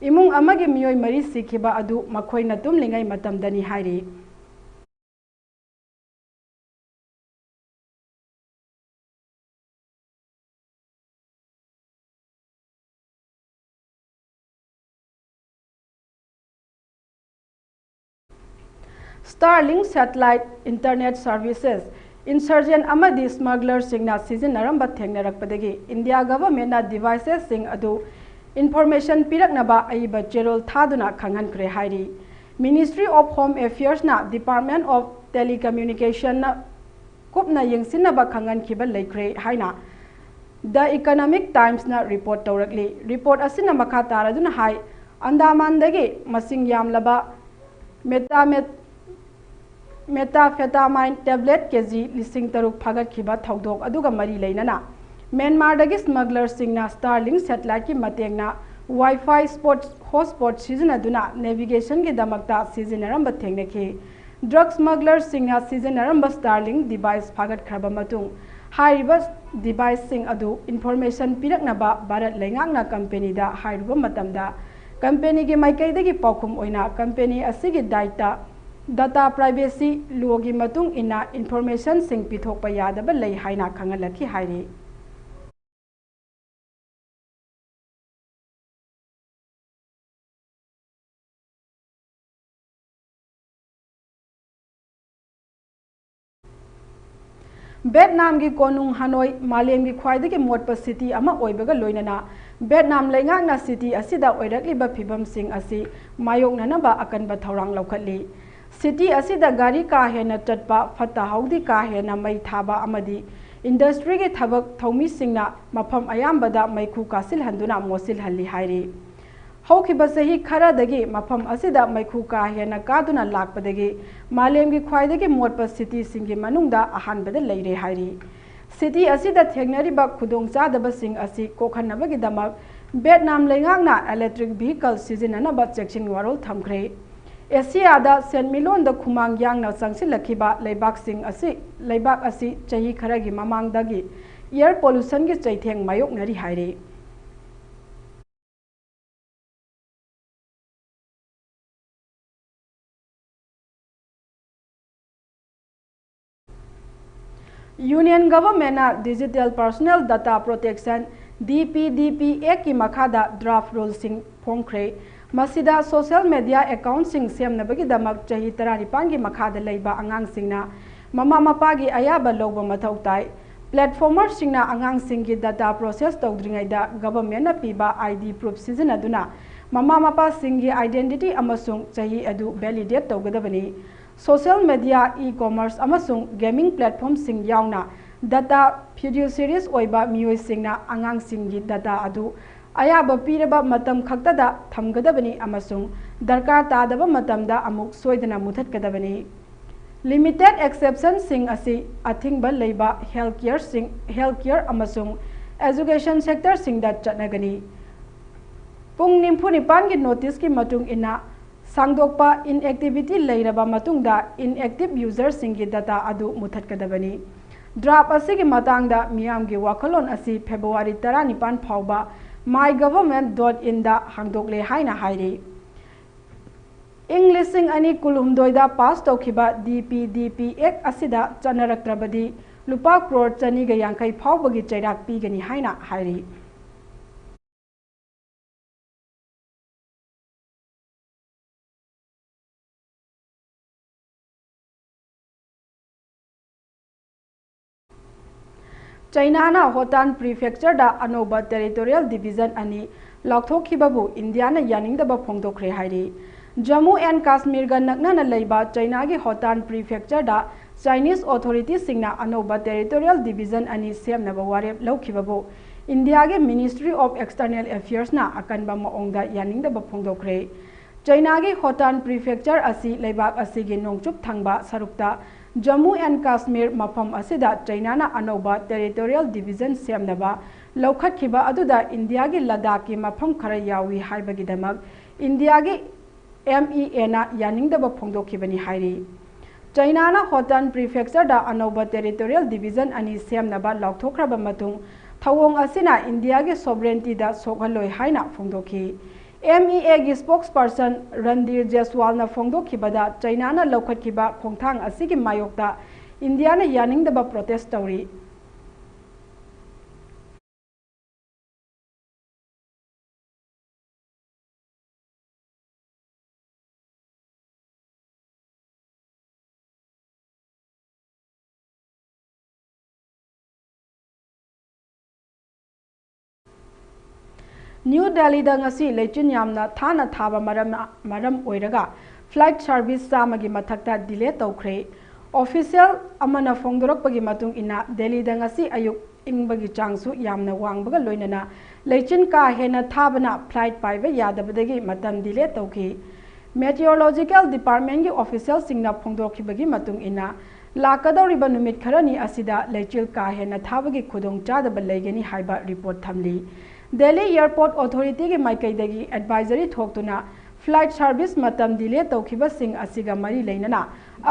ꯏꯃꯨꯡ ꯑꯃꯒꯤ ꯃꯤꯑꯣꯏ ꯃꯔꯤ ꯁꯤꯈꯤꯕ ꯑꯗꯨ ꯃꯈꯣꯏꯅ ꯇꯨꯝꯂꯤꯉꯩ ꯃꯇꯝꯗꯅꯤ ꯍꯥꯏꯔꯤ꯫ Starlink satellite internet services insurgent ꯑꯃꯗꯤ smugglerꯁꯤꯡꯅ ꯁꯤꯖꯤꯟꯅꯔꯝꯕ ꯊꯦꯡꯅꯔꯛꯄꯗꯒꯤ India governmentꯅ devicesꯁꯤꯡ ꯑꯗꯨ information ꯄꯤꯔꯛꯅꯕ ꯑꯏꯕ ꯆꯦꯔꯣꯜ ꯊꯥꯗꯨꯅ ꯈꯪꯍꯟꯈ꯭ꯔꯦ ꯍꯥꯏꯔꯤ꯫ Ministry of Home Affairsꯅ Department of Telecommunicationꯅ ꯀꯨꯞꯅ ꯌꯦꯡꯁꯤꯟꯅꯕ ꯈꯪꯍꯟꯈꯤꯕ ꯂꯩꯈ꯭ꯔꯦ ꯍꯥꯏꯅ The Economic Timesꯅ report ꯇꯧꯔꯛꯂꯤ꯫ Report ꯑꯁꯤꯅ ꯃꯈꯥ ꯇꯥꯔꯗꯨꯅ ꯍꯥꯏ, ꯑꯟꯗꯥꯃꯥꯟꯗꯒꯤ ꯃꯁꯤꯡ ꯌꯥꯝꯂꯕ metamet-, methamphetamine tablet K G ꯂꯤꯁꯤꯡ ꯇꯔꯨꯛ ꯐꯥꯒꯠꯈꯤꯕ ꯊꯧꯗꯣꯛ ꯑꯗꯨꯒ ꯃꯔꯤ ꯂꯩꯅꯅ ꯃ꯭ꯌꯥꯟꯃꯥꯔꯗꯒꯤ smugglerꯁꯤꯡꯅ Starlink satelliteꯀꯤ ꯃꯇꯦꯡꯅ Wi-Fi spot, hotspot ꯁꯤꯖꯤꯟꯅꯗꯨꯅ navigationꯒꯤꯗꯃꯛꯇ ꯁꯤꯖꯤꯟꯅꯔꯝꯕ ꯊꯦꯡꯅꯈꯤ꯫ Drug smugglerꯁꯤꯡꯅ ꯁꯤꯖꯤꯟꯅꯔꯝꯕ Starlink device ꯐꯥꯒꯠꯈ꯭ꯔꯕ ꯃꯇꯨꯡ, ꯍꯥꯏꯔꯤꯕ deviceꯁꯤꯡ ꯑꯗꯨ information ꯄꯤꯔꯛꯅꯕ ꯚꯥꯔꯠ ꯂꯩꯉꯥꯛꯅ companyꯗ ꯍꯥꯏꯔꯨꯕ ꯃꯇꯝꯗ, companyꯒꯤ ꯃꯥꯏꯀꯩꯗꯒꯤ ꯄꯥꯎꯈꯨꯝ ꯑꯣꯏꯅ company ꯑꯁꯤꯒꯤ ꯗꯥꯏꯇ, data privacy lawꯒꯤ ꯃꯇꯨꯡ ꯏꯟꯅ informationꯁꯤꯡ ꯄꯤꯊꯣꯛꯄ ꯌꯥꯗꯕ ꯂꯩ ꯍꯥꯏꯅ ꯈꯪꯍꯜꯂꯛꯈꯤ ꯍꯥꯏꯔꯤ꯫ ꯚꯦꯠꯅꯥꯝꯒꯤ ꯀꯣꯅꯨꯡ ꯍꯅꯣꯏ ꯃꯥꯂꯦꯝꯒꯤ ꯈ꯭ꯋꯥꯏꯗꯒꯤ ꯃꯣꯠꯄ ꯁꯤꯇꯤ ꯑꯃ ꯑꯣꯏꯕꯒ ꯂꯣꯏꯅꯅ ꯚꯦꯠꯅꯥꯝ ꯂꯩꯉꯥꯛꯅ ꯁꯤꯇꯤ ꯑꯁꯤꯗ ꯑꯣꯏꯔꯛꯂꯤꯕ ꯐꯤꯕꯝꯁꯤꯡ ꯑꯁꯤ ꯃꯥꯌꯣꯛꯅꯅꯕ ꯑꯀꯟꯕ ꯊꯧꯔꯥꯡ ꯂꯧꯈꯠꯂꯤ꯫ ꯁꯤꯇꯤ ꯑꯁꯤꯗ ꯒꯥꯔꯤ ꯀꯥ ꯍꯦꯟꯅ ꯆꯠꯄ, ꯐꯠꯇ ꯍꯥꯎꯗꯤ ꯀꯥ ꯍꯦꯟꯅ ꯃꯩ ꯊꯥꯕ ꯑꯃꯗꯤ ꯏꯟꯗꯁꯇ꯭ꯔꯤꯒꯤ ꯊꯕꯛ ꯊꯧꯃꯤꯁꯤꯡꯅ ꯃꯐꯝ ꯑꯌꯥꯝꯕꯗ ꯃꯩꯈꯨ ꯀꯥꯁꯤꯜꯍꯟꯗꯨꯅ ꯃꯣꯠꯁꯤꯜꯍꯜꯂꯤ ꯍꯥꯏꯔꯤ꯫ ꯍꯧꯈꯤꯕ ꯆꯍꯤ ꯈꯔꯗꯒꯤ ꯃꯐꯝ ꯑꯁꯤꯗ ꯃꯩꯈꯨ ꯀꯥ ꯍꯦꯟꯅ ꯀꯥꯗꯨꯅ ꯂꯥꯛꯄꯗꯒꯤ ꯃꯥꯂꯦꯝꯒꯤ ꯈ꯭ꯋꯥꯏꯗꯒꯤ ꯃꯣꯠꯄ ꯁꯤꯇꯤꯁꯤꯡꯒꯤ ꯃꯅꯨꯡꯗ ꯑꯍꯥꯟꯕꯗ ꯂꯩꯔꯦ ꯍꯥꯏꯔꯤ꯫ ꯁꯤꯇꯤ ꯑꯁꯤꯗ ꯊꯦꯡꯅꯔꯤꯕ ꯈꯨꯗꯣꯡꯆꯥꯗꯕꯁꯤꯡ ꯑꯁꯤ ꯀꯣꯛꯍꯟꯅꯕꯒꯤꯗꯃꯛ ꯚꯦꯠꯅꯥꯝ ꯂꯩꯉꯥꯛꯅ ꯏꯂꯦꯛꯇ꯭ꯔꯤꯛ ꯚꯤꯍꯤꯀꯜ ꯁꯤꯖꯤꯟꯅꯅꯕ ꯆꯦꯛꯁꯤꯟ ꯋꯥꯔꯣꯜ ꯊꯝꯈ꯭ꯔꯦ꯫ ꯑꯦꯁꯤꯌꯥꯗ ꯁꯦꯟꯃꯤꯠꯂꯣꯟꯗ ꯈꯨꯃꯥꯡ ꯌꯥꯡꯅ ꯆꯪꯁꯤꯜꯂꯛꯈꯤꯕ ꯂꯩꯕꯥꯛꯁꯤꯡ ꯑꯁꯤ, ꯂꯩꯕꯥꯛ ꯑꯁꯤ ꯆꯍꯤ ꯈꯔꯒꯤ ꯃꯃꯥꯡꯗꯒꯤ ꯏꯌꯔ ꯄꯣꯂꯨꯁꯟꯒꯤ ꯆꯩꯊꯦꯡ ꯃꯥꯌꯣꯛꯅꯔꯤ ꯍꯥꯏꯔꯤ꯫ Union Government ꯅ Digital Personal Data Protection, D P D P Act ꯀꯤ ꯃꯈꯥꯗ draft rule ꯁꯤꯡ ꯐꯣꯡꯈ꯭ꯔꯦ꯫ ꯃꯁꯤꯗ social media account ꯁꯤꯡ ꯁꯦꯝꯅꯕꯒꯤꯗꯃꯛ ꯆꯍꯤ ꯇꯔꯥꯅꯤꯄꯥꯟꯒꯤ ꯃꯈꯥꯗ ꯂꯩꯕ ꯑꯉꯥꯡꯁꯤꯡꯅ ꯃꯃꯥ ꯃꯄꯥꯒꯤ ꯑꯌꯥꯕ ꯂꯧꯕ ꯃꯊꯧ ꯇꯥꯏ꯫ Platformer ꯁꯤꯡꯅ ꯑꯉꯥꯡꯁꯤꯡꯒꯤ data process ꯇꯧꯗ꯭ꯔꯤꯉꯩꯗ government ꯅ ꯄꯤꯕ I D proof ꯁꯤꯖꯤꯟꯅꯗꯨꯅ ꯃꯃꯥ ꯃꯄꯥꯁꯤꯡꯒꯤ identity ꯑꯃꯁꯨꯡ ꯆꯍꯤ ꯑꯗꯨ validate ꯇꯧꯒꯗꯕꯅꯤ꯫ Social media, e-commerce ꯑꯃꯁꯨꯡ gaming platform ꯁꯤꯡ ꯌꯥꯎꯅ data fiduciaries ꯑꯣꯏꯕ ꯃꯤꯑꯣꯏꯁꯤꯡꯅ ꯑꯉꯥꯡꯁꯤꯡꯒꯤ data ꯑꯗꯨ ꯑꯌꯥꯕ ꯄꯤꯔꯕ ꯃꯇꯝ ꯈꯛꯇꯗ ꯊꯝꯒꯗꯕꯅꯤ ꯑꯃꯁꯨꯡ ꯗꯔꯀꯥꯔ ꯇꯥꯗꯕ ꯃꯇꯝꯗ ꯑꯃꯨꯛ ꯁꯣꯏꯗꯅ ꯃꯨꯊꯠꯀꯗꯕꯅꯤ꯫ Limited exception ꯁꯤꯡ ꯑꯁꯤ ꯑꯊꯤꯡꯕ ꯂꯩꯕ healthcare ꯁꯤꯡ, healthcare ꯑꯃꯁꯨꯡ education sector ꯁꯤꯡꯗ ꯆꯠꯅꯒꯅꯤ꯫ ꯄꯨꯡ ꯅꯤꯐꯨ ꯅꯤꯄꯥꯟꯒꯤ notice ꯀꯤ ꯃꯇꯨꯡ ꯏꯟꯅ ꯁꯥꯡꯗꯣꯛꯄ inactivity ꯂꯩꯔꯕ ꯃꯇꯨꯡꯗ inactive user ꯁꯤꯡꯒꯤ data ꯑꯗꯨ ꯃꯨꯊꯠꯀꯗꯕꯅꯤ꯫ Draft ꯑꯁꯤꯒꯤ ꯃꯇꯥꯡꯗ ꯃꯤꯌꯥꯝꯒꯤ ꯋꯥꯈꯜꯂꯣꯟ ꯑꯁꯤ February ꯇꯔꯥꯅꯤꯄꯥꯟ ꯐꯥꯎꯕ my government dot in ꯗ ꯍꯥꯡꯗꯣꯛꯂꯦ ꯍꯥꯏꯅ ꯍꯥꯏꯔꯤ꯫ ꯏꯪ ꯂꯤꯁꯤꯡ ꯑꯅꯤ ꯀꯨꯟꯍꯨꯝꯗꯣꯏꯗ pass ꯇꯧꯈꯤꯕ D P D P Act ꯑꯁꯤꯗ ꯆꯠꯅꯔꯛꯇ꯭ꯔꯕꯗꯤ ꯂꯨꯄꯥ ꯀ꯭ꯔꯣꯔ ꯆꯅꯤꯒ ꯌꯥꯡꯈꯩ ꯐꯥꯎꯕꯒꯤ ꯆꯩꯔꯥꯛ ꯄꯤꯒꯅꯤ ꯍꯥꯏꯅ ꯍꯥꯏꯔꯤ꯫ ꯆꯩꯅꯥꯅ ꯍꯣꯇꯥꯟ ꯄ꯭ꯔꯤꯐꯦꯛꯆꯔꯗ ꯑꯅꯧꯕ ꯇꯦꯔꯤꯇꯣꯔꯤꯌꯦꯜ ꯗꯤꯕꯤꯖꯟ ꯑꯅꯤ ꯂꯥꯎꯊꯣꯛꯈꯤꯕꯕꯨ ꯏꯟꯗꯤꯌꯥꯅ ꯌꯥꯅꯤꯡꯗꯕ ꯐꯣꯡꯗꯣꯛꯈ꯭ꯔꯦ ꯍꯥꯏꯔꯤ꯫ ꯖꯝꯃꯨ ꯑꯦꯟ ꯀꯥꯁꯃꯤꯔꯒ ꯅꯛꯅꯅ ꯂꯩꯕ ꯆꯩꯅꯥꯒꯤ ꯍꯣꯇꯥꯟ ꯄ꯭ꯔꯤꯐꯦꯛꯆꯔꯗ ꯆꯥꯏꯅꯤꯁ ꯑꯣꯊꯣꯔꯤꯇꯤꯁꯤꯡꯅ ꯑꯅꯧꯕ ꯇꯦꯔꯤꯇꯣꯔꯤꯌꯦꯜ ꯗꯤꯕꯤꯖꯟ ꯑꯅꯤ ꯁꯦꯝꯅꯕ ꯋꯥꯔꯦꯞ ꯂꯧꯈꯤꯕꯕꯨ ꯏꯟꯗꯤꯌꯥꯒꯤ ꯃꯤꯅꯤꯁꯇ꯭ꯔꯤ ꯑꯣꯐ ꯑꯦꯛꯁꯇꯔꯅꯦꯜ ꯑꯦꯐꯤꯌꯔꯁꯅ ꯑꯀꯟꯕ ꯃꯑꯣꯡꯗ ꯌꯥꯅꯤꯡꯗꯕ ꯐꯣꯡꯗꯣꯛꯈ꯭ꯔꯦ꯫ ꯆꯩꯅꯥꯒꯤ ꯍꯣꯇꯥꯟ ꯄ꯭ꯔꯤꯐꯦꯛꯆꯔ ꯑꯁꯤ ꯂꯩꯕꯥꯛ ꯑꯁꯤꯒꯤ ꯅꯣꯡꯆꯨꯞ ꯊꯪꯕ ꯁꯔꯨꯛꯇ ꯖꯝꯃꯨ ꯑꯦꯟ ꯀꯥꯁꯃꯤꯔ ꯃꯐꯝ ꯑꯁꯤꯗ ꯆꯩꯅꯥꯅ ꯑꯅꯧꯕ ꯇꯦꯔꯤꯇꯣꯔꯤꯌꯦꯜ ꯗꯤꯕꯤꯖꯟ ꯁꯦꯝꯅꯕ ꯂꯧꯈꯠꯈꯤꯕ ꯑꯗꯨꯗ ꯏꯟꯗꯤꯌꯥꯒꯤ ꯂꯗꯥꯈꯀꯤ ꯃꯐꯝ ꯈꯔ ꯌꯥꯎꯏ ꯍꯥꯏꯕꯒꯤꯗꯃꯛ ꯏꯟꯗꯤꯌꯥꯒꯤ ꯑꯦꯝ ꯏ ꯑꯦꯅ ꯌꯥꯅꯤꯡꯗꯕ ꯐꯣꯡꯗꯣꯛꯈꯤꯕꯅꯤ ꯍꯥꯏꯔꯤ꯫ ꯆꯩꯅꯥꯅ ꯍꯣꯇꯟ ꯄ꯭ꯔꯤꯐꯦꯛꯆꯔꯗ ꯑꯅꯧꯕ ꯇꯦꯔꯤꯇꯣꯔꯤꯌꯦꯜ ꯗꯤꯕꯤꯖꯟ ꯑꯅꯤ ꯁꯦꯝꯅꯕ ꯂꯥꯎꯊꯣꯛꯈ꯭ꯔꯕ ꯃꯇꯨꯡ, ꯊꯧꯑꯣꯡ ꯑꯁꯤꯅ ꯏꯟꯗꯤꯌꯥꯒꯤ ꯁꯣꯚꯔꯦꯟꯇꯤꯗ ꯁꯣꯛꯍꯜꯂꯣꯏ ꯍꯥꯏꯅ ꯐꯣꯡꯗꯣꯛꯈꯤ꯫ ꯑꯦꯝ ꯏ ꯑꯦꯒꯤ ꯁ꯭ꯄꯣꯛꯁꯄꯔꯁꯟ ꯔꯟꯗꯤꯔ ꯖꯦꯁꯋꯥꯜꯅ ꯐꯣꯡꯗꯣꯛꯈꯤꯕꯗ, ꯆꯩꯅꯥꯅ ꯂꯧꯈꯠꯈꯤꯕ ꯈꯣꯡꯊꯥꯡ ꯑꯁꯤꯒꯤ ꯃꯥꯌꯣꯛꯇ ꯏꯟꯗꯤꯌꯥꯅ ꯌꯥꯅꯤꯡꯗꯕ ꯄ꯭ꯔꯣꯇꯦꯁ ꯇꯧꯔꯤ꯫ ꯅ꯭ꯌꯨ ꯗꯦꯜꯂꯤꯗ ꯉꯁꯤ ꯂꯩꯆꯤꯟ ꯌꯥꯝꯅ ꯊꯥꯅ ꯊꯥꯕ ꯃꯔꯝꯅ, ꯃꯔꯝ ꯑꯣꯏꯔꯒ ꯐ꯭ꯂꯥꯏꯠ ꯁꯥꯔꯚꯤꯁ ꯆꯥꯝꯃꯒꯤ ꯃꯊꯛꯇ ꯗꯤꯂꯦ ꯇꯧꯈ꯭ꯔꯦ꯫ ꯑꯣꯐꯤꯁꯤꯌꯦꯜ ꯑꯃꯅ ꯐꯣꯡꯗꯣꯔꯛꯄꯒꯤ ꯃꯇꯨꯡ ꯏꯟꯅ, ꯗꯦꯜꯂꯤꯗ ꯉꯁꯤ ꯑꯌꯨꯛ ꯏꯪꯕꯒꯤ ꯆꯥꯡꯁꯨ ꯌꯥꯝꯅ ꯋꯥꯡꯕꯒ ꯂꯣꯏꯅꯅ ꯂꯩꯆꯤꯟ ꯀꯥ ꯍꯦꯟꯅ ꯊꯥꯕꯅ ꯐ꯭ꯂꯥꯏꯠ ꯄꯥꯏꯕ ꯌꯥꯗꯕꯗꯒꯤ ꯃꯇꯝ ꯗꯤꯂꯦ ꯇꯧꯈꯤ꯫ ꯃꯦꯇꯤꯑꯣꯔꯣꯂꯣꯖꯤꯀꯦꯜ ꯗꯤꯄꯥꯔꯠꯃꯦꯟꯒꯤ ꯑꯣꯐꯤꯁꯤꯌꯦꯜꯁꯤꯡꯅ ꯐꯣꯡꯗꯣꯛꯈꯤꯕꯒꯤ ꯃꯇꯨꯡ ꯏꯟꯅ, ꯂꯥꯛꯀꯗꯧꯔꯤꯕ ꯅꯨꯃꯤꯠ ꯈꯔꯅꯤ ꯑꯁꯤꯗ ꯂꯩꯆꯤꯜ ꯀꯥ ꯍꯦꯟꯅ ꯊꯥꯕꯒꯤ ꯈꯨꯗꯣꯡꯆꯥꯗꯕ ꯂꯩꯒꯅꯤ ꯍꯥꯏꯕ ꯔꯤꯄꯣꯔꯠ ꯊꯝꯂꯤ꯫ ꯗꯦꯜꯂꯤ ꯑꯦꯌꯔꯄꯣꯔꯠ ꯑꯣꯊꯣꯔꯤꯇꯤꯒꯤ ꯃꯥꯏꯀꯩꯗꯒꯤ ꯑꯦꯗꯚꯥꯏꯖꯔꯤ ꯊꯣꯛꯇꯨꯅ ꯐ꯭ꯂꯥꯏꯠ ꯁꯥꯔꯚꯤꯁ ꯃꯇꯝ ꯗꯤꯂꯦ ꯇꯧꯈꯤꯕꯁꯤꯡ ꯑꯁꯤꯒ ꯃꯔꯤ ꯂꯩꯅꯅ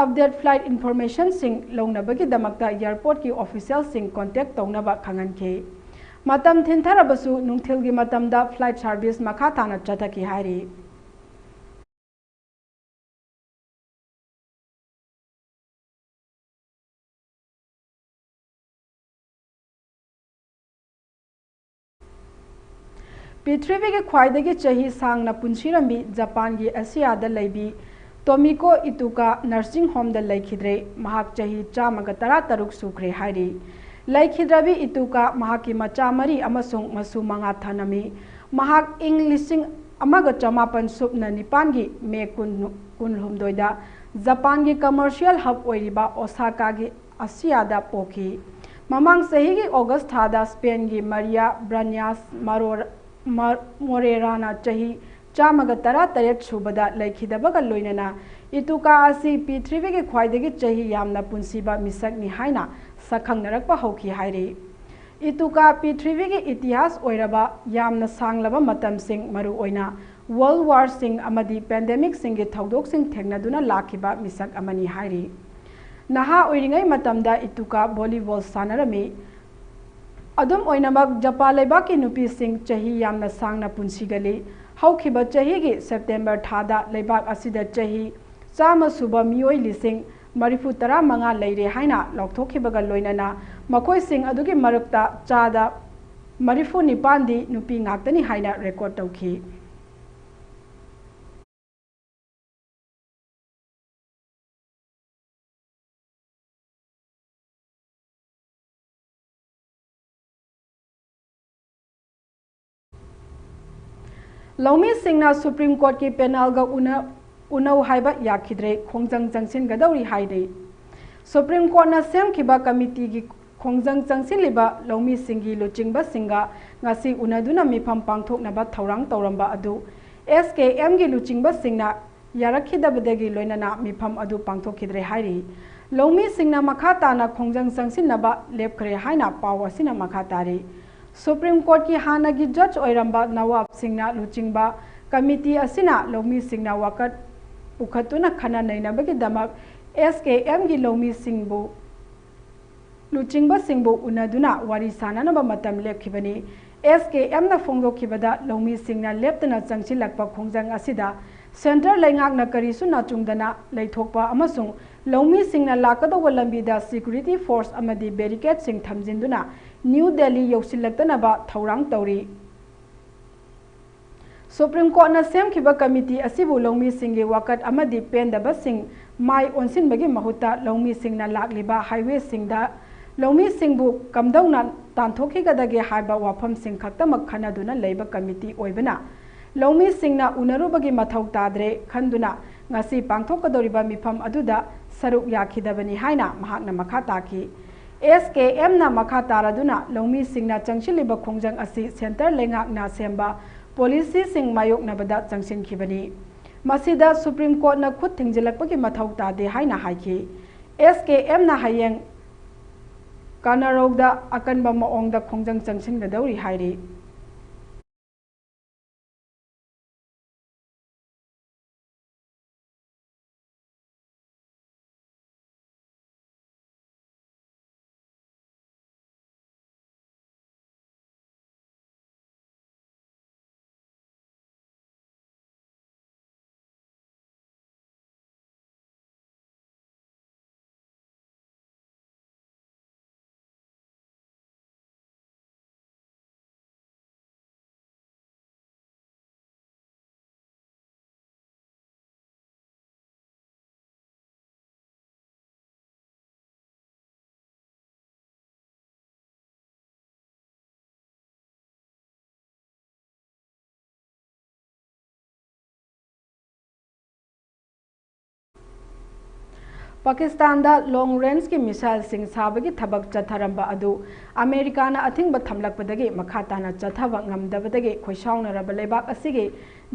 ꯑꯞꯗꯦꯠ ꯐ꯭ꯂꯥꯏꯠ ꯏꯟꯐꯣꯔꯃꯦꯁꯟꯁꯤꯡ ꯂꯧꯅꯕꯒꯤꯗꯃꯛꯇ ꯑꯦꯌꯔꯄꯣꯔꯠꯀꯤ ꯑꯣꯐꯤꯁꯤꯌꯦꯜꯁꯤꯡ ꯀꯣꯟꯇꯦꯛ ꯇꯧꯅꯕ ꯈꯪꯍꯟꯈꯤ꯫ ꯃꯇꯝ ꯊꯤꯟꯊꯔꯕꯁꯨ ꯅꯨꯡꯊꯤꯜꯒꯤ ꯃꯇꯝꯗ ꯐ꯭ꯂꯥꯏꯠ ꯁꯥꯔꯚꯤꯁ ꯃꯈꯥ ꯇꯥꯅ ꯆꯠꯊꯈꯤ ꯍꯥꯏꯔꯤ꯫ ꯄ꯭ꯔꯤꯊꯤꯕꯤꯒꯤ ꯈ꯭ꯋꯥꯏꯗꯒꯤ ꯆꯍꯤ ꯁꯥꯡꯅ ꯄꯨꯟꯁꯤꯔꯝꯕꯤ ꯖꯄꯥꯟꯒꯤ ꯑꯦꯁꯤꯌꯥꯗ ꯂꯩꯕꯤ ꯇꯣꯃꯤꯀꯣ ꯏꯇꯨꯀꯥ ꯅꯔꯁꯤꯡ ꯍꯣꯝꯗ ꯂꯩꯈꯤꯗ꯭ꯔꯦ꯫ ꯃꯍꯥꯛ ꯆꯍꯤ ꯆꯥꯝꯃꯒ ꯇꯔꯥꯇꯔꯨꯛ ꯁꯨꯈ꯭ꯔꯦ ꯍꯥꯏꯔꯤ꯫ ꯂꯩꯈꯤꯗ꯭ꯔꯕꯤ ꯏꯇꯨꯀꯥ ꯃꯍꯥꯛꯀꯤ ꯃꯆꯥ ꯃꯔꯤ ꯑꯃꯁꯨꯡ ꯃꯁꯨ ꯃꯉꯥ ꯊꯅꯝꯃꯤ꯫ ꯃꯍꯥꯛ ꯏꯪ ꯂꯤꯁꯤꯡ ꯑꯃꯒ ꯆꯃꯥꯄꯟ ꯁꯨꯞꯅ ꯅꯤꯄꯥꯟꯒꯤ ꯃꯦ ꯀꯨꯟ, ꯀꯨꯟꯍꯨꯝꯗꯣꯏꯗ ꯖꯄꯥꯟꯒꯤ commercial hub ꯑꯣꯏꯔꯤꯕ ꯑꯣꯁꯥꯀꯥꯒꯤ ꯑꯁꯤꯌꯥꯗ ꯄꯣꯛꯈꯤ꯫ ꯃꯃꯥꯡ ꯆꯍꯤꯒꯤ ꯑꯣꯒꯁ ꯊꯥꯗ ꯁ꯭ꯄꯦꯟꯒꯤ ꯃꯔꯤꯌꯥ ꯕ꯭ꯔꯥꯅ꯭ꯌꯥꯁ ꯃꯔꯣꯔ-, ꯃ-, ꯃꯣꯔꯦꯔꯥꯅ ꯆꯍꯤ ꯆꯥꯝꯃꯒ ꯇꯔꯥꯇꯔꯦꯠ ꯁꯨꯕꯗ ꯂꯩꯈꯤꯗꯕꯒ ꯂꯣꯏꯅꯅ ꯏꯇꯨꯀꯥ ꯑꯁꯤ ꯄ꯭ꯔꯤꯊꯤꯕꯤꯒꯤ ꯈ꯭ꯋꯥꯏꯗꯒꯤ ꯆꯍꯤ ꯌꯥꯝꯅ ꯄꯨꯟꯁꯤꯕ ꯃꯤꯁꯛꯅꯤ ꯍꯥꯏꯅ ꯁꯛꯈꯪꯅꯔꯛꯄ ꯍꯧꯈꯤ ꯍꯥꯏꯔꯤ꯫ ꯏꯇꯨꯀꯥ ꯄ꯭ꯔꯤꯊꯤꯕꯤꯒꯤ ꯏꯇꯤꯍꯥꯁ ꯑꯣꯏꯔꯕ ꯌꯥꯝꯅ ꯁꯥꯡꯂꯕ ꯃꯇꯝꯁꯤꯡ, ꯃꯔꯨꯑꯣꯏꯅ world war ꯁꯤꯡ ꯑꯃꯗꯤ pandemic ꯁꯤꯡꯒꯤ ꯊꯧꯗꯣꯛꯁꯤꯡ ꯊꯦꯡꯅꯗꯨꯅ ꯂꯥꯛꯈꯤꯕ ꯃꯤꯁꯛ ꯑꯃꯅꯤ ꯍꯥꯏꯔꯤ꯫ ꯅꯍꯥ ꯑꯣꯏꯔꯤꯉꯩ ꯃꯇꯝꯗ ꯏꯇꯨꯀꯥ volleyball ꯁꯥꯟꯅꯔꯝꯃꯤ꯫ ꯑꯗꯨꯝ ꯑꯣꯏꯅꯃꯛ, ꯖꯄꯥꯟ ꯂꯩꯕꯥꯛꯀꯤ ꯅꯨꯄꯤꯁꯤꯡ ꯆꯍꯤ ꯌꯥꯝꯅ ꯁꯥꯡꯅ ꯄꯨꯟꯁꯤꯒꯜꯂꯤ꯫ ꯍꯧꯈꯤꯕ ꯆꯍꯤꯒꯤ ꯁꯦꯞꯇꯦꯝꯕꯔ ꯊꯥꯗ ꯂꯩꯕꯥꯛ ꯑꯁꯤꯗ ꯆꯍꯤ ꯆꯥꯝꯃ ꯁꯨꯕ ꯃꯤꯑꯣꯏ ꯂꯤꯁꯤꯡ ꯃꯔꯤꯐꯨ ꯇꯔꯥꯃꯉꯥ ꯂꯩꯔꯦ ꯍꯥꯏꯅ ꯂꯥꯎꯊꯣꯛꯈꯤꯕꯒ ꯂꯣꯏꯅꯅ ꯃꯈꯣꯏꯁꯤꯡ ꯑꯗꯨꯒꯤ ꯃꯔꯛꯇ ꯆꯥꯗ ꯃꯔꯤꯐꯨ ꯅꯤꯄꯥꯟꯗꯤ ꯅꯨꯄꯤ ꯉꯥꯛꯇꯅꯤ ꯍꯥꯏꯅ record ꯇꯧꯈꯤ꯫ ꯂꯧꯃꯤꯁꯤꯡꯅ Supreme Court ꯀꯤ panel ꯒ ꯎꯅ-, ꯎꯅꯧ ꯍꯥꯏꯕ ꯌꯥꯈꯤꯗ꯭ꯔꯦ, ꯈꯣꯡꯖꯪ ꯆꯪꯁꯤꯟꯒꯗꯧꯔꯤ ꯍꯥꯏꯔꯤ꯫ Supreme Court ꯅ ꯁꯦꯝꯈꯤꯕ committee ꯒꯤ ꯈꯣꯡꯖꯪ ꯆꯪꯁꯤꯜꯂꯤꯕ ꯂꯧꯃꯤꯁꯤꯡꯒꯤ ꯂꯨꯆꯤꯡꯕꯁꯤꯡꯒ ꯉꯁꯤ ꯎꯅꯗꯨꯅ ꯃꯤꯐꯝ ꯄꯥꯡꯊꯣꯛꯅꯕ ꯊꯧꯔꯥꯡ ꯇꯧꯔꯝꯕ ꯑꯗꯨ S K M ꯒꯤ ꯂꯨꯆꯤꯡꯕꯁꯤꯡꯅ ꯌꯥꯔꯛꯈꯤꯗꯕꯗꯒꯤ ꯂꯣꯏꯅꯅ ꯃꯤꯐꯝ ꯑꯗꯨ ꯄꯥꯡꯊꯣꯛꯈꯤꯗ꯭ꯔꯦ ꯍꯥꯏꯔꯤ꯫ ꯂꯧꯃꯤꯁꯤꯡꯅ ꯃꯈꯥ ꯇꯥꯅ ꯈꯣꯡꯖꯪ ꯆꯪꯁꯤꯟꯅꯕ ꯂꯦꯞꯈ꯭ꯔꯦ ꯍꯥꯏꯅ ꯄꯥꯎ ꯑꯁꯤꯅ ꯃꯈꯥ ꯇꯥꯔꯤ꯫ Supreme Court ꯀꯤ ꯍꯥꯟꯅꯒꯤ judge ꯑꯣꯏꯔꯝꯕ ꯅꯋꯥꯕꯁꯤꯡꯅ ꯂꯨꯆꯤꯡꯕ committee ꯑꯁꯤꯅ ꯂꯧꯃꯤꯁꯤꯡꯅ ꯋꯥꯀꯠ ꯄꯨꯈꯠꯇꯨꯅ ꯈꯟꯅ ꯅꯩꯅꯕꯒꯤꯗꯃꯛ S K M ꯒꯤ ꯂꯧꯃꯤꯁꯤꯡꯕꯨ ꯂꯨꯆꯤꯡꯕꯁꯤꯡꯕꯨ ꯎꯅꯗꯨꯅ ꯋꯥꯔꯤ ꯁꯥꯅꯅꯕ ꯃꯇꯝ ꯂꯦꯞꯈꯤꯕꯅꯤ꯫ S K M ꯅ ꯐꯣꯡꯗꯣꯛꯈꯤꯕꯗ, ꯂꯧꯃꯤꯁꯤꯡꯅ ꯂꯦꯞꯇꯅ ꯆꯪꯁꯤꯜꯂꯛꯄ ꯈꯣꯡꯖꯪ ꯑꯁꯤꯗ centre ꯂꯩꯉꯥꯛꯅ ꯀꯔꯤꯁꯨ ꯅꯥꯆꯨꯡꯗꯅ ꯂꯩꯊꯣꯛꯄ ꯑꯃꯁꯨꯡ ꯂꯧꯃꯤꯁꯤꯡꯅ ꯂꯥꯛꯀꯗꯧꯕ ꯂꯝꯕꯤꯗ security force ꯑꯃꯗꯤ barricade ꯁꯤꯡ ꯊꯝꯖꯤꯟꯗꯨꯅ New Delhi ꯌꯧꯁꯤꯜꯂꯛꯇꯅꯕ ꯊꯧꯔꯥꯡ ꯇꯧꯔꯤ꯫ Supreme Court ꯅ ꯁꯦꯝꯈꯤꯕ committee ꯑꯁꯤꯕꯨ ꯂꯧꯃꯤꯁꯤꯡꯒꯤ ꯋꯥꯀꯠ ꯑꯃꯗꯤ ꯄꯦꯟꯗꯕꯁꯤꯡ ꯃꯥꯏ ꯑꯣꯟꯁꯤꯟꯕꯒꯤ ꯃꯍꯨꯠꯇ ꯂꯧꯃꯤꯁꯤꯡꯅ ꯂꯥꯛꯂꯤꯕ highway ꯁꯤꯡꯗ ꯂꯧꯃꯤꯁꯤꯡꯕꯨ ꯀꯝꯗꯧꯅ ꯇꯥꯟꯊꯣꯛꯈꯤꯒꯗꯒꯦ ꯍꯥꯏꯕ ꯋꯥꯐꯝꯁꯤꯡ ꯈꯛꯇꯃꯛ ꯈꯟꯅꯗꯨꯅ ꯂꯩꯕ ꯀꯃꯤꯇꯤ ꯑꯣꯏꯕꯅ, ꯂꯧꯃꯤꯁꯤꯡꯅ ꯎꯅꯔꯨꯕꯒꯤ ꯃꯊꯧ ꯇꯥꯗ꯭ꯔꯦ ꯈꯟꯗꯨꯅ ꯉꯁꯤ ꯄꯥꯡꯊꯣꯛꯀꯗꯧꯔꯤꯕ ꯃꯤꯐꯝ ꯑꯗꯨꯗ ꯁꯔꯨꯛ ꯌꯥꯈꯤꯗꯕꯅꯤ ꯍꯥꯏꯅ ꯃꯍꯥꯛꯅ ꯃꯈꯥ ꯇꯥꯈꯤ꯫ ꯑꯦꯁ ꯀꯦ ꯑꯦꯝꯅ ꯃꯈꯥ ꯇꯥꯔꯗꯨꯅ ꯂꯧꯃꯤꯁꯤꯡꯅ ꯆꯪꯁꯤꯜꯂꯤꯕ ꯈꯣꯡꯖꯪ ꯑꯁꯤ ꯁꯦꯟꯇꯔ ꯂꯩꯉꯥꯛꯅ ꯁꯦꯝꯕ ꯄꯣꯂꯤꯁꯤꯁꯤꯡ ꯃꯥꯌꯣꯛꯅꯕꯗ ꯆꯪꯁꯤꯟꯈꯤꯕꯅꯤ꯫ ꯃꯁꯤꯗ ꯁꯨꯄ꯭ꯔꯤꯝ ꯀꯣꯔꯠꯅ ꯈꯨꯠ ꯊꯤꯡꯖꯤꯜꯂꯛꯄꯒꯤ ꯃꯊꯧ ꯇꯥꯗꯦ ꯍꯥꯏꯅ ꯍꯥꯏꯈꯤ꯫ ꯑꯦꯁ ꯀꯦ ꯑꯦꯝꯅ ꯍꯌꯦꯡ ꯀꯥꯅꯔꯧꯗ ꯑꯀꯟꯕ ꯃꯑꯣꯡꯗ ꯈꯣꯡꯖꯪ ꯆꯪꯁꯤꯟꯒꯗꯧꯔꯤ ꯍꯥꯏꯔꯤ꯫ ꯄꯥꯀꯤꯁꯇꯥꯟꯗ ꯂꯣꯡ ꯔꯦꯟꯖꯀꯤ ꯃꯤꯁꯥꯏꯜꯁꯤꯡ ꯁꯥꯕꯒꯤ ꯊꯕꯛ ꯆꯠꯊꯔꯝꯕ ꯑꯗꯨ ꯑꯃꯦꯔꯤꯀꯥꯅ ꯑꯊꯤꯡꯕ ꯊꯝꯂꯛꯄꯗꯒꯤ ꯃꯈꯥ ꯇꯥꯅ ꯆꯠꯊꯕ ꯉꯝꯗꯕꯗꯒꯤ ꯈꯣꯏꯁꯥꯎꯅꯔꯕ ꯂꯩꯕꯥꯛ ꯑꯁꯤꯒꯤ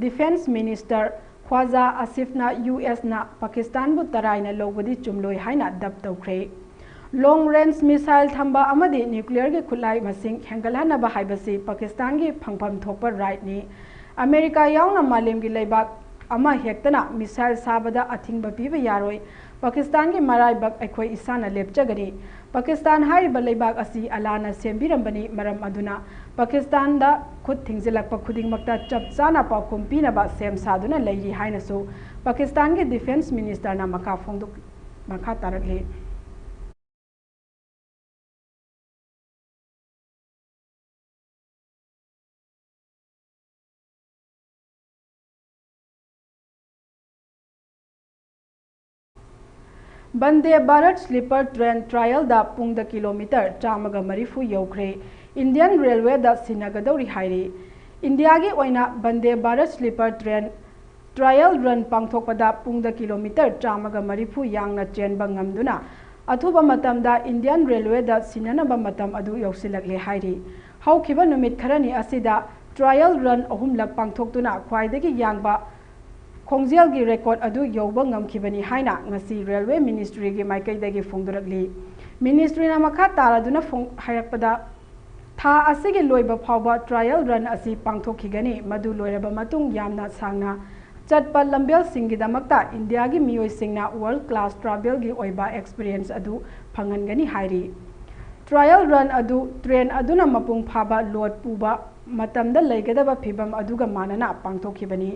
ꯗꯤꯐꯦꯟꯁ ꯃꯤꯅꯤꯁꯇꯔ ꯈ꯭ꯋꯥꯖꯥ ꯑꯥꯁꯤꯐꯅ ꯌꯨ ꯑꯦꯁꯅ ꯄꯥꯀꯤꯁꯇꯥꯟꯕꯨ ꯇꯔꯥꯏꯅ ꯂꯧꯕꯗꯤ ꯆꯨꯝꯂꯣꯏ ꯍꯥꯏꯅ ꯗꯞ ꯇꯧꯈ꯭ꯔꯦ꯫ ꯂꯣꯡ ꯔꯦꯟꯖ ꯃꯤꯁꯥꯏꯜ ꯊꯝꯕ ꯑꯃꯗꯤ ꯅ꯭ꯌꯨꯀ꯭ꯂꯤꯌꯔꯒꯤ ꯈꯨꯠꯂꯥꯏ ꯃꯁꯤꯡ ꯍꯦꯟꯒꯠꯍꯟꯅꯕ ꯍꯥꯏꯕꯁꯤ ꯄꯥꯀꯤꯁꯇꯥꯟꯒꯤ ꯐꯪꯐꯝ ꯊꯣꯛꯄ ꯔꯥꯏꯠꯅꯤ꯫ ꯑꯃꯦꯔꯤꯀꯥ ꯌꯥꯎꯅ ꯃꯥꯂꯦꯝꯒꯤ ꯂꯩꯕꯥꯛ ꯑꯃ ꯍꯦꯛꯇꯅ ꯃꯤꯁꯥꯏꯜ ꯁꯥꯕꯗ ꯑꯊꯤꯡꯕ ꯄꯤꯕ ꯌꯥꯔꯣꯏ꯫ ꯄꯥꯀꯤꯁꯇꯥꯟꯒꯤ ꯃꯔꯥꯏꯕꯛ ꯑꯩꯈꯣꯏ ꯏꯁꯥꯅ ꯂꯦꯞꯆꯒꯅꯤ꯫ ꯄꯥꯀꯤꯁꯇꯥꯟ ꯍꯥꯏꯔꯤꯕ ꯂꯩꯕꯥꯛ ꯑꯁꯤ ꯑꯜꯂꯥꯅ ꯁꯦꯝꯕꯤꯔꯝꯕꯅꯤ, ꯃꯔꯝ ꯑꯗꯨꯅ ꯄꯥꯀꯤꯁꯇꯥꯟꯗ ꯈꯨꯠ ꯊꯤꯡꯖꯤꯜꯂꯛꯄ ꯈꯨꯗꯤꯡꯃꯛꯇ ꯆꯞ ꯆꯥꯅ ꯄꯥꯎꯈꯨꯝ ꯄꯤꯅꯕ ꯁꯦꯝ ꯁꯥꯗꯨꯅ ꯂꯩꯔꯤ ꯍꯥꯏꯅꯁꯨ ꯄꯥꯀꯤꯁꯇꯥꯟꯒꯤ ꯗꯤꯐꯦꯟꯁ ꯃꯤꯅꯤꯁꯇꯔꯅ ꯃꯈꯥ ꯐꯣꯡꯗꯣꯛ-, ꯃꯈꯥ ꯇꯥꯔꯛꯂꯤ꯫ ꯕꯟꯗꯦ ꯚꯥꯔꯠ ꯁ꯭ꯂꯤꯄꯔ ꯇ꯭ꯔꯦꯟ ꯇ꯭ꯔꯥꯏꯌꯦꯜꯗ ꯄꯨꯡꯗ ꯀꯤꯂꯣꯃꯤꯇꯔ ꯆꯥꯝꯃꯒ ꯃꯔꯤꯐꯨ ꯌꯧꯈ꯭ꯔꯦ꯫ ꯏꯟꯗꯤꯌꯟ ꯔꯦꯜꯋꯦꯗ ꯁꯤꯟꯅꯒꯗꯧꯔꯤ ꯍꯥꯏꯔꯤ꯫ ꯏꯟꯗꯤꯌꯥꯒꯤ ꯑꯣꯏꯅ Vande Bharat sleeper train trial run ꯄꯥꯡꯊꯣꯛꯄꯗ ꯄꯨꯡꯗ ꯀꯤꯂꯣꯃꯤꯇꯔ ꯆꯥꯝꯃꯒ ꯃꯔꯤꯐꯨ ꯌꯥꯡꯅ ꯆꯦꯟꯕ ꯉꯝꯗꯨꯅ ꯑꯊꯨꯕ ꯃꯇꯝꯗ ꯏꯟꯗꯤꯌꯟ ꯔꯦꯜꯋꯦꯗ ꯁꯤꯟꯅꯅꯕ ꯃꯇꯝ ꯑꯗꯨ ꯌꯧꯁꯤꯜꯂꯛꯂꯦ ꯍꯥꯏꯔꯤ꯫ ꯍꯧꯈꯤꯕ ꯅꯨꯃꯤꯠ ꯈꯔꯅꯤ ꯑꯁꯤꯗ ꯇ꯭ꯔꯥꯏꯌꯦꯜ ꯔꯟ ꯑꯍꯨꯝꯂꯛ ꯄꯥꯡꯊꯣꯛꯇꯨꯅ ꯈ꯭ꯋꯥꯏꯗꯒꯤ ꯌꯥꯡꯕ ꯈꯣꯡꯖꯦꯜꯒꯤ ꯔꯦꯀꯣꯔꯗ ꯑꯗꯨ ꯌꯧꯕ ꯉꯝꯈꯤꯕꯅꯤ ꯍꯥꯏꯅ ꯉꯁꯤ ꯔꯦꯜꯋꯦ ꯃꯤꯅꯤꯁꯇ꯭ꯔꯤꯒꯤ ꯃꯥꯏꯀꯩꯗꯒꯤ ꯐꯣꯡꯗꯣꯔꯛꯂꯤ꯫ ꯃꯤꯅꯤꯁꯇ꯭ꯔꯤꯅ ꯃꯈꯥ ꯇꯥꯔꯗꯨꯅ ꯐꯣꯡ-, ꯍꯥꯏꯔꯛꯄꯗ, ꯊꯥ ꯑꯁꯤꯒꯤ ꯂꯣꯏꯕ ꯐꯥꯎꯕ ꯇ꯭ꯔꯥꯏꯌꯦꯜ ꯔꯟ ꯑꯁꯤ ꯄꯥꯡꯊꯣꯛꯈꯤꯒꯅꯤ꯫ ꯃꯗꯨ ꯂꯣꯏꯔꯕ ꯃꯇꯨꯡ ꯌꯥꯝꯅ ꯁꯥꯡꯅ ꯆꯠꯄ ꯂꯝꯕꯦꯜꯁꯤꯡꯒꯤꯗꯃꯛꯇ ꯏꯟꯗꯤꯌꯥꯒꯤ ꯃꯤꯑꯣꯏꯁꯤꯡꯅ ꯋꯥꯔꯜ ꯀ꯭ꯂꯥꯁ ꯇ꯭ꯔꯥꯚꯦꯜꯒꯤ ꯑꯣꯏꯕ ꯑꯦꯛꯁꯄꯤꯔꯤꯌꯦꯟꯁ ꯑꯗꯨ ꯐꯪꯍꯟꯒꯅꯤ ꯍꯥꯏꯔꯤ꯫ ꯇ꯭ꯔꯥꯏꯌꯦꯜ ꯔꯟ ꯑꯗꯨ ꯇ꯭ꯔꯦꯟ ꯑꯗꯨꯅ ꯃꯄꯨꯡ ꯐꯥꯕ ꯂꯣꯗ ꯄꯨꯕ ꯃꯇꯝꯗ ꯂꯩꯒꯗꯕ ꯐꯤꯚꯝ ꯑꯗꯨꯒ ꯃꯥꯟꯅꯅ ꯄꯥꯡꯊꯣꯛꯈꯤꯕꯅꯤ꯫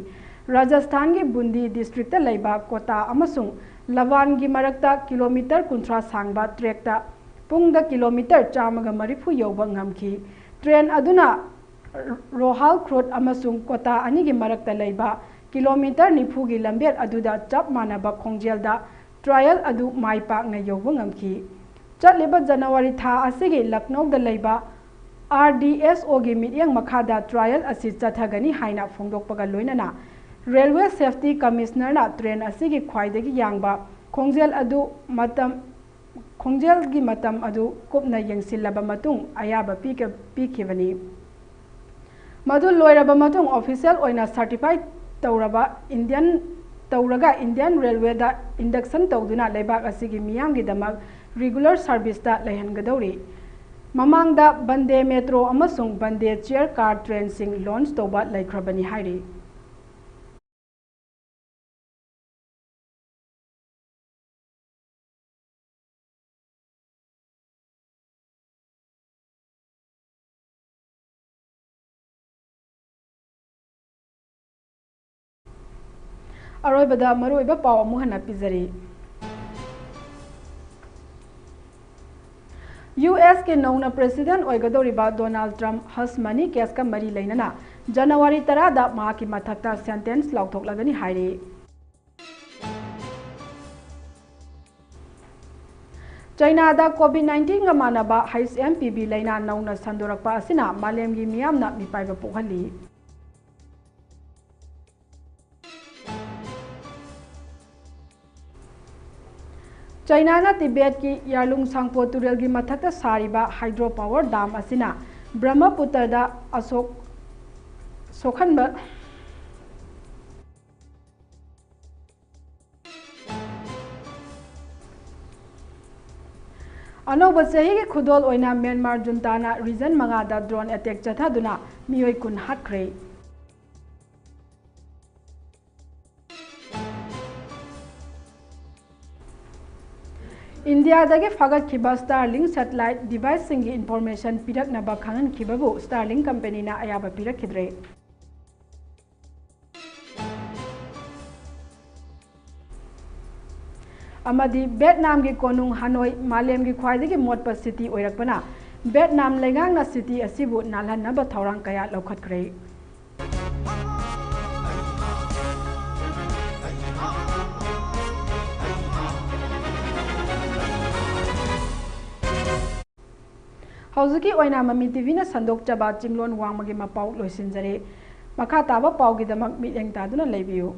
ꯔꯥꯖꯁꯊꯥꯟꯒꯤ ꯕꯨꯟꯗꯤ ꯗꯤꯁꯇ꯭ꯔꯤꯛꯇ ꯂꯩꯕ ꯀꯣꯇꯥ ꯑꯃꯁꯨꯡ ꯂꯕꯥꯟꯒꯤ ꯃꯔꯛꯇ ꯀꯤꯂꯣꯃꯤꯇꯔ ꯀꯨꯟꯊ꯭ꯔꯥ ꯁꯥꯡꯕ ꯇ꯭ꯔꯦꯛꯇ ꯄꯨꯡꯗ ꯀꯤꯂꯣꯃꯤꯇꯔ ꯆꯥꯝꯃꯒ ꯃꯔꯤꯐꯨ ꯌꯧꯕ ꯉꯝꯈꯤ꯫ ꯇ꯭ꯔꯦꯟ ꯑꯗꯨꯅ ꯔꯣꯍꯥꯜ ꯈ꯭ꯔꯨꯠ ꯑꯃꯁꯨꯡ ꯀꯣꯇꯥ ꯑꯅꯤꯒꯤ ꯃꯔꯛꯇ ꯂꯩꯕ ꯀꯤꯂꯣꯃꯤꯇꯔ ꯅꯤꯐꯨꯒꯤ ꯂꯝꯕꯦꯜ ꯑꯗꯨꯗ ꯆꯞ ꯃꯥꯟꯅꯕ ꯈꯣꯡꯖꯦꯜꯗ ꯇ꯭ꯔꯥꯏꯌꯦꯜ ꯑꯗꯨ ꯃꯥꯏ ꯄꯥꯛꯅ ꯌꯧꯕ ꯉꯝꯈꯤ꯫ ꯆꯠꯂꯤꯕ ꯖꯅꯋꯥꯔꯤ ꯊꯥ ꯑꯁꯤꯒꯤ ꯂꯈꯅꯧꯗ ꯂꯩꯕ ꯑꯥꯔ ꯗꯤ ꯑꯦꯁ ꯑꯣꯒꯤ ꯃꯤꯠꯌꯦꯡ ꯃꯈꯥꯗ ꯇ꯭ꯔꯥꯏꯌꯦꯜ ꯑꯁꯤ ꯆꯠꯊꯒꯅꯤ ꯍꯥꯏꯅ ꯐꯣꯡꯗꯣꯛꯄꯒ ꯂꯣꯏꯅꯅ ꯔꯦꯜꯋꯦ ꯁꯦꯐꯇꯤ ꯀꯃꯤꯁꯅꯔꯅ ꯇ꯭ꯔꯦꯟ ꯑꯁꯤꯒꯤ ꯈ꯭ꯋꯥꯏꯗꯒꯤ ꯌꯥꯡꯕ ꯈꯣꯡꯖꯦꯜ ꯑꯗꯨ ꯃꯇꯝ, ꯈꯣꯡꯖꯦꯜꯒꯤ ꯃꯇꯝ ꯑꯗꯨ ꯀꯨꯞꯅ ꯌꯦꯡꯁꯤꯜꯂꯕ ꯃꯇꯨꯡ ꯑꯌꯥꯕ ꯄꯤꯈ-, ꯄꯤꯈꯤꯕꯅꯤ꯫ ꯃꯗꯨ ꯂꯣꯏꯔꯕ ꯃꯇꯨꯡ ꯑꯣꯐꯤꯁꯤꯌꯦꯜ ꯑꯣꯏꯅ ꯁꯔꯇꯤꯐꯥꯏ ꯇꯧꯔꯕ ꯏꯟꯗꯤꯌꯟ, ꯇꯧꯔꯒ ꯏꯟꯗꯤꯌꯟ ꯔꯦꯜꯋꯦꯗ ꯏꯟꯗꯛꯁꯟ ꯇꯧꯗꯨꯅ ꯂꯩꯕꯥꯛ ꯑꯁꯤꯒꯤ ꯃꯤꯌꯥꯝꯒꯤꯗꯃꯛ ꯔꯤꯒꯨꯂꯔ ꯁꯔꯚꯤꯁꯇ ꯂꯩꯍꯟꯒꯗꯧꯔꯤ꯫ ꯃꯃꯥꯡꯗ ꯕꯟꯗꯦ ꯃꯦꯇ꯭ꯔꯣ ꯑꯃꯁꯨꯡ ꯕꯟꯗꯦ ꯆꯦꯌꯔ ꯀꯥꯔ ꯇ꯭ꯔꯦꯟꯁꯤꯡ ꯂꯣꯟꯆ ꯇꯧꯕ ꯂꯩꯈ꯭ꯔꯕꯅꯤ ꯍꯥꯏꯔꯤ꯫ ꯑꯔꯣꯏꯕꯗ ꯃꯔꯨꯑꯣꯏꯕ ꯄꯥꯎ ꯑꯃꯨꯛ ꯍꯟꯅ ꯄꯤꯖꯔꯤ꯫ ꯌꯨ ꯑꯦꯁꯀꯤ ꯅꯧꯅ ꯄ꯭ꯔꯦꯁꯤꯗꯦꯟ ꯑꯣꯏꯒꯗꯧꯔꯤꯕ ꯗꯣꯅꯥꯜꯗ ꯇ꯭ꯔꯝꯞ ꯍꯁ ꯃꯅꯤ ꯀꯦꯁꯀ ꯃꯔꯤ ꯂꯩꯅꯅ ꯖꯅꯋꯥꯔꯤ ꯇꯔꯥꯗ ꯃꯍꯥꯛꯀꯤ ꯃꯊꯛꯇ ꯁꯦꯟꯇꯦꯟꯁ ꯂꯥꯎꯊꯣꯛꯂꯒꯅꯤ ꯍꯥꯏꯔꯤ꯫ ꯆꯥꯏꯅꯥꯗ COVID nineteenꯒ ꯃꯥꯟꯅꯕ H M P V ꯂꯥꯏꯅꯥ ꯅꯧꯅ ꯁꯟꯗꯣꯔꯛꯄ ꯑꯁꯤꯅ ꯃꯥꯂꯦꯝꯒꯤ ꯃꯤꯌꯥꯝꯅ ꯃꯤꯄꯥꯏꯕ ꯄꯣꯛꯍꯜꯂꯤ꯫ ꯆꯥꯏꯅꯥꯅ ꯇꯤꯕꯦꯠꯀꯤ ꯌꯥꯔꯂꯨꯡ ꯁꯥꯡꯄꯣ ꯇꯨꯔꯦꯜꯒꯤ ꯃꯊꯛꯇ ꯁꯥꯔꯤꯕ hydro power dam ꯑꯁꯤꯅ ꯕ꯭ꯔꯍꯃꯄꯨꯇ꯭ꯔꯗ ꯑꯁꯣꯛ ꯁꯣꯛꯍꯟꯕ ꯑꯅꯧꯕ ꯆꯍꯤꯒꯤ ꯈꯨꯗꯣꯜ ꯑꯣꯏꯅ ꯃ꯭ꯌꯥꯟꯃꯥꯔ ꯖꯨꯟꯇꯥꯅ ꯔꯤꯖꯟ ꯃꯉꯥꯗ drone attack ꯆꯠꯊꯗꯨꯅ ꯃꯤꯑꯣꯏ ꯀꯨꯟ ꯍꯥꯠꯈ꯭ꯔꯦ꯫ ꯏꯟꯗꯤꯌꯥꯗꯒꯤ ꯐꯥꯒꯠꯈꯤꯕ Starlink satellite deviceꯁꯤꯡꯒꯤ information ꯄꯤꯔꯛꯅꯕ ꯈꯪꯍꯟꯈꯤꯕꯕꯨ Starlink companyꯅ ꯑꯌꯥꯕ ꯄꯤꯔꯛꯈꯤꯗ꯭ꯔꯦ꯫ ꯑꯃꯗꯤ ꯚꯦꯠꯅꯥꯝꯒꯤ ꯀꯣꯅꯨꯡ ꯍꯅꯣꯏ ꯃꯥꯂꯦꯝꯒꯤ ꯈ꯭ꯋꯥꯏꯗꯒꯤ ꯃꯣꯠꯄ city ꯑꯣꯏꯔꯛꯄꯅ ꯚꯦꯠꯅꯥꯝ ꯂꯩꯉꯥꯛꯅ city ꯑꯁꯤꯕꯨ ꯅꯥꯜꯍꯟꯅꯕ ꯊꯧꯔꯥꯡ ꯀꯌꯥ ꯂꯧꯈꯠꯈ꯭ꯔꯦ꯫ ꯍꯧꯖꯤꯛꯀꯤ ꯑꯣꯏꯅ ꯃꯃꯤ TVꯅ ꯁꯟꯗꯣꯛꯆꯕ ꯆꯤꯡꯂꯣꯟ ꯋꯥꯡꯃꯒꯤ ꯃꯄꯥꯎ ꯂꯣꯏꯁꯤꯟꯖꯔꯦ꯫ ꯃꯈꯥ ꯇꯥꯕ ꯄꯥꯎꯒꯤꯗꯃꯛ ꯃꯤꯠꯌꯦꯡ ꯇꯥꯗꯨꯅ ꯂꯩꯕꯤꯌꯨ꯫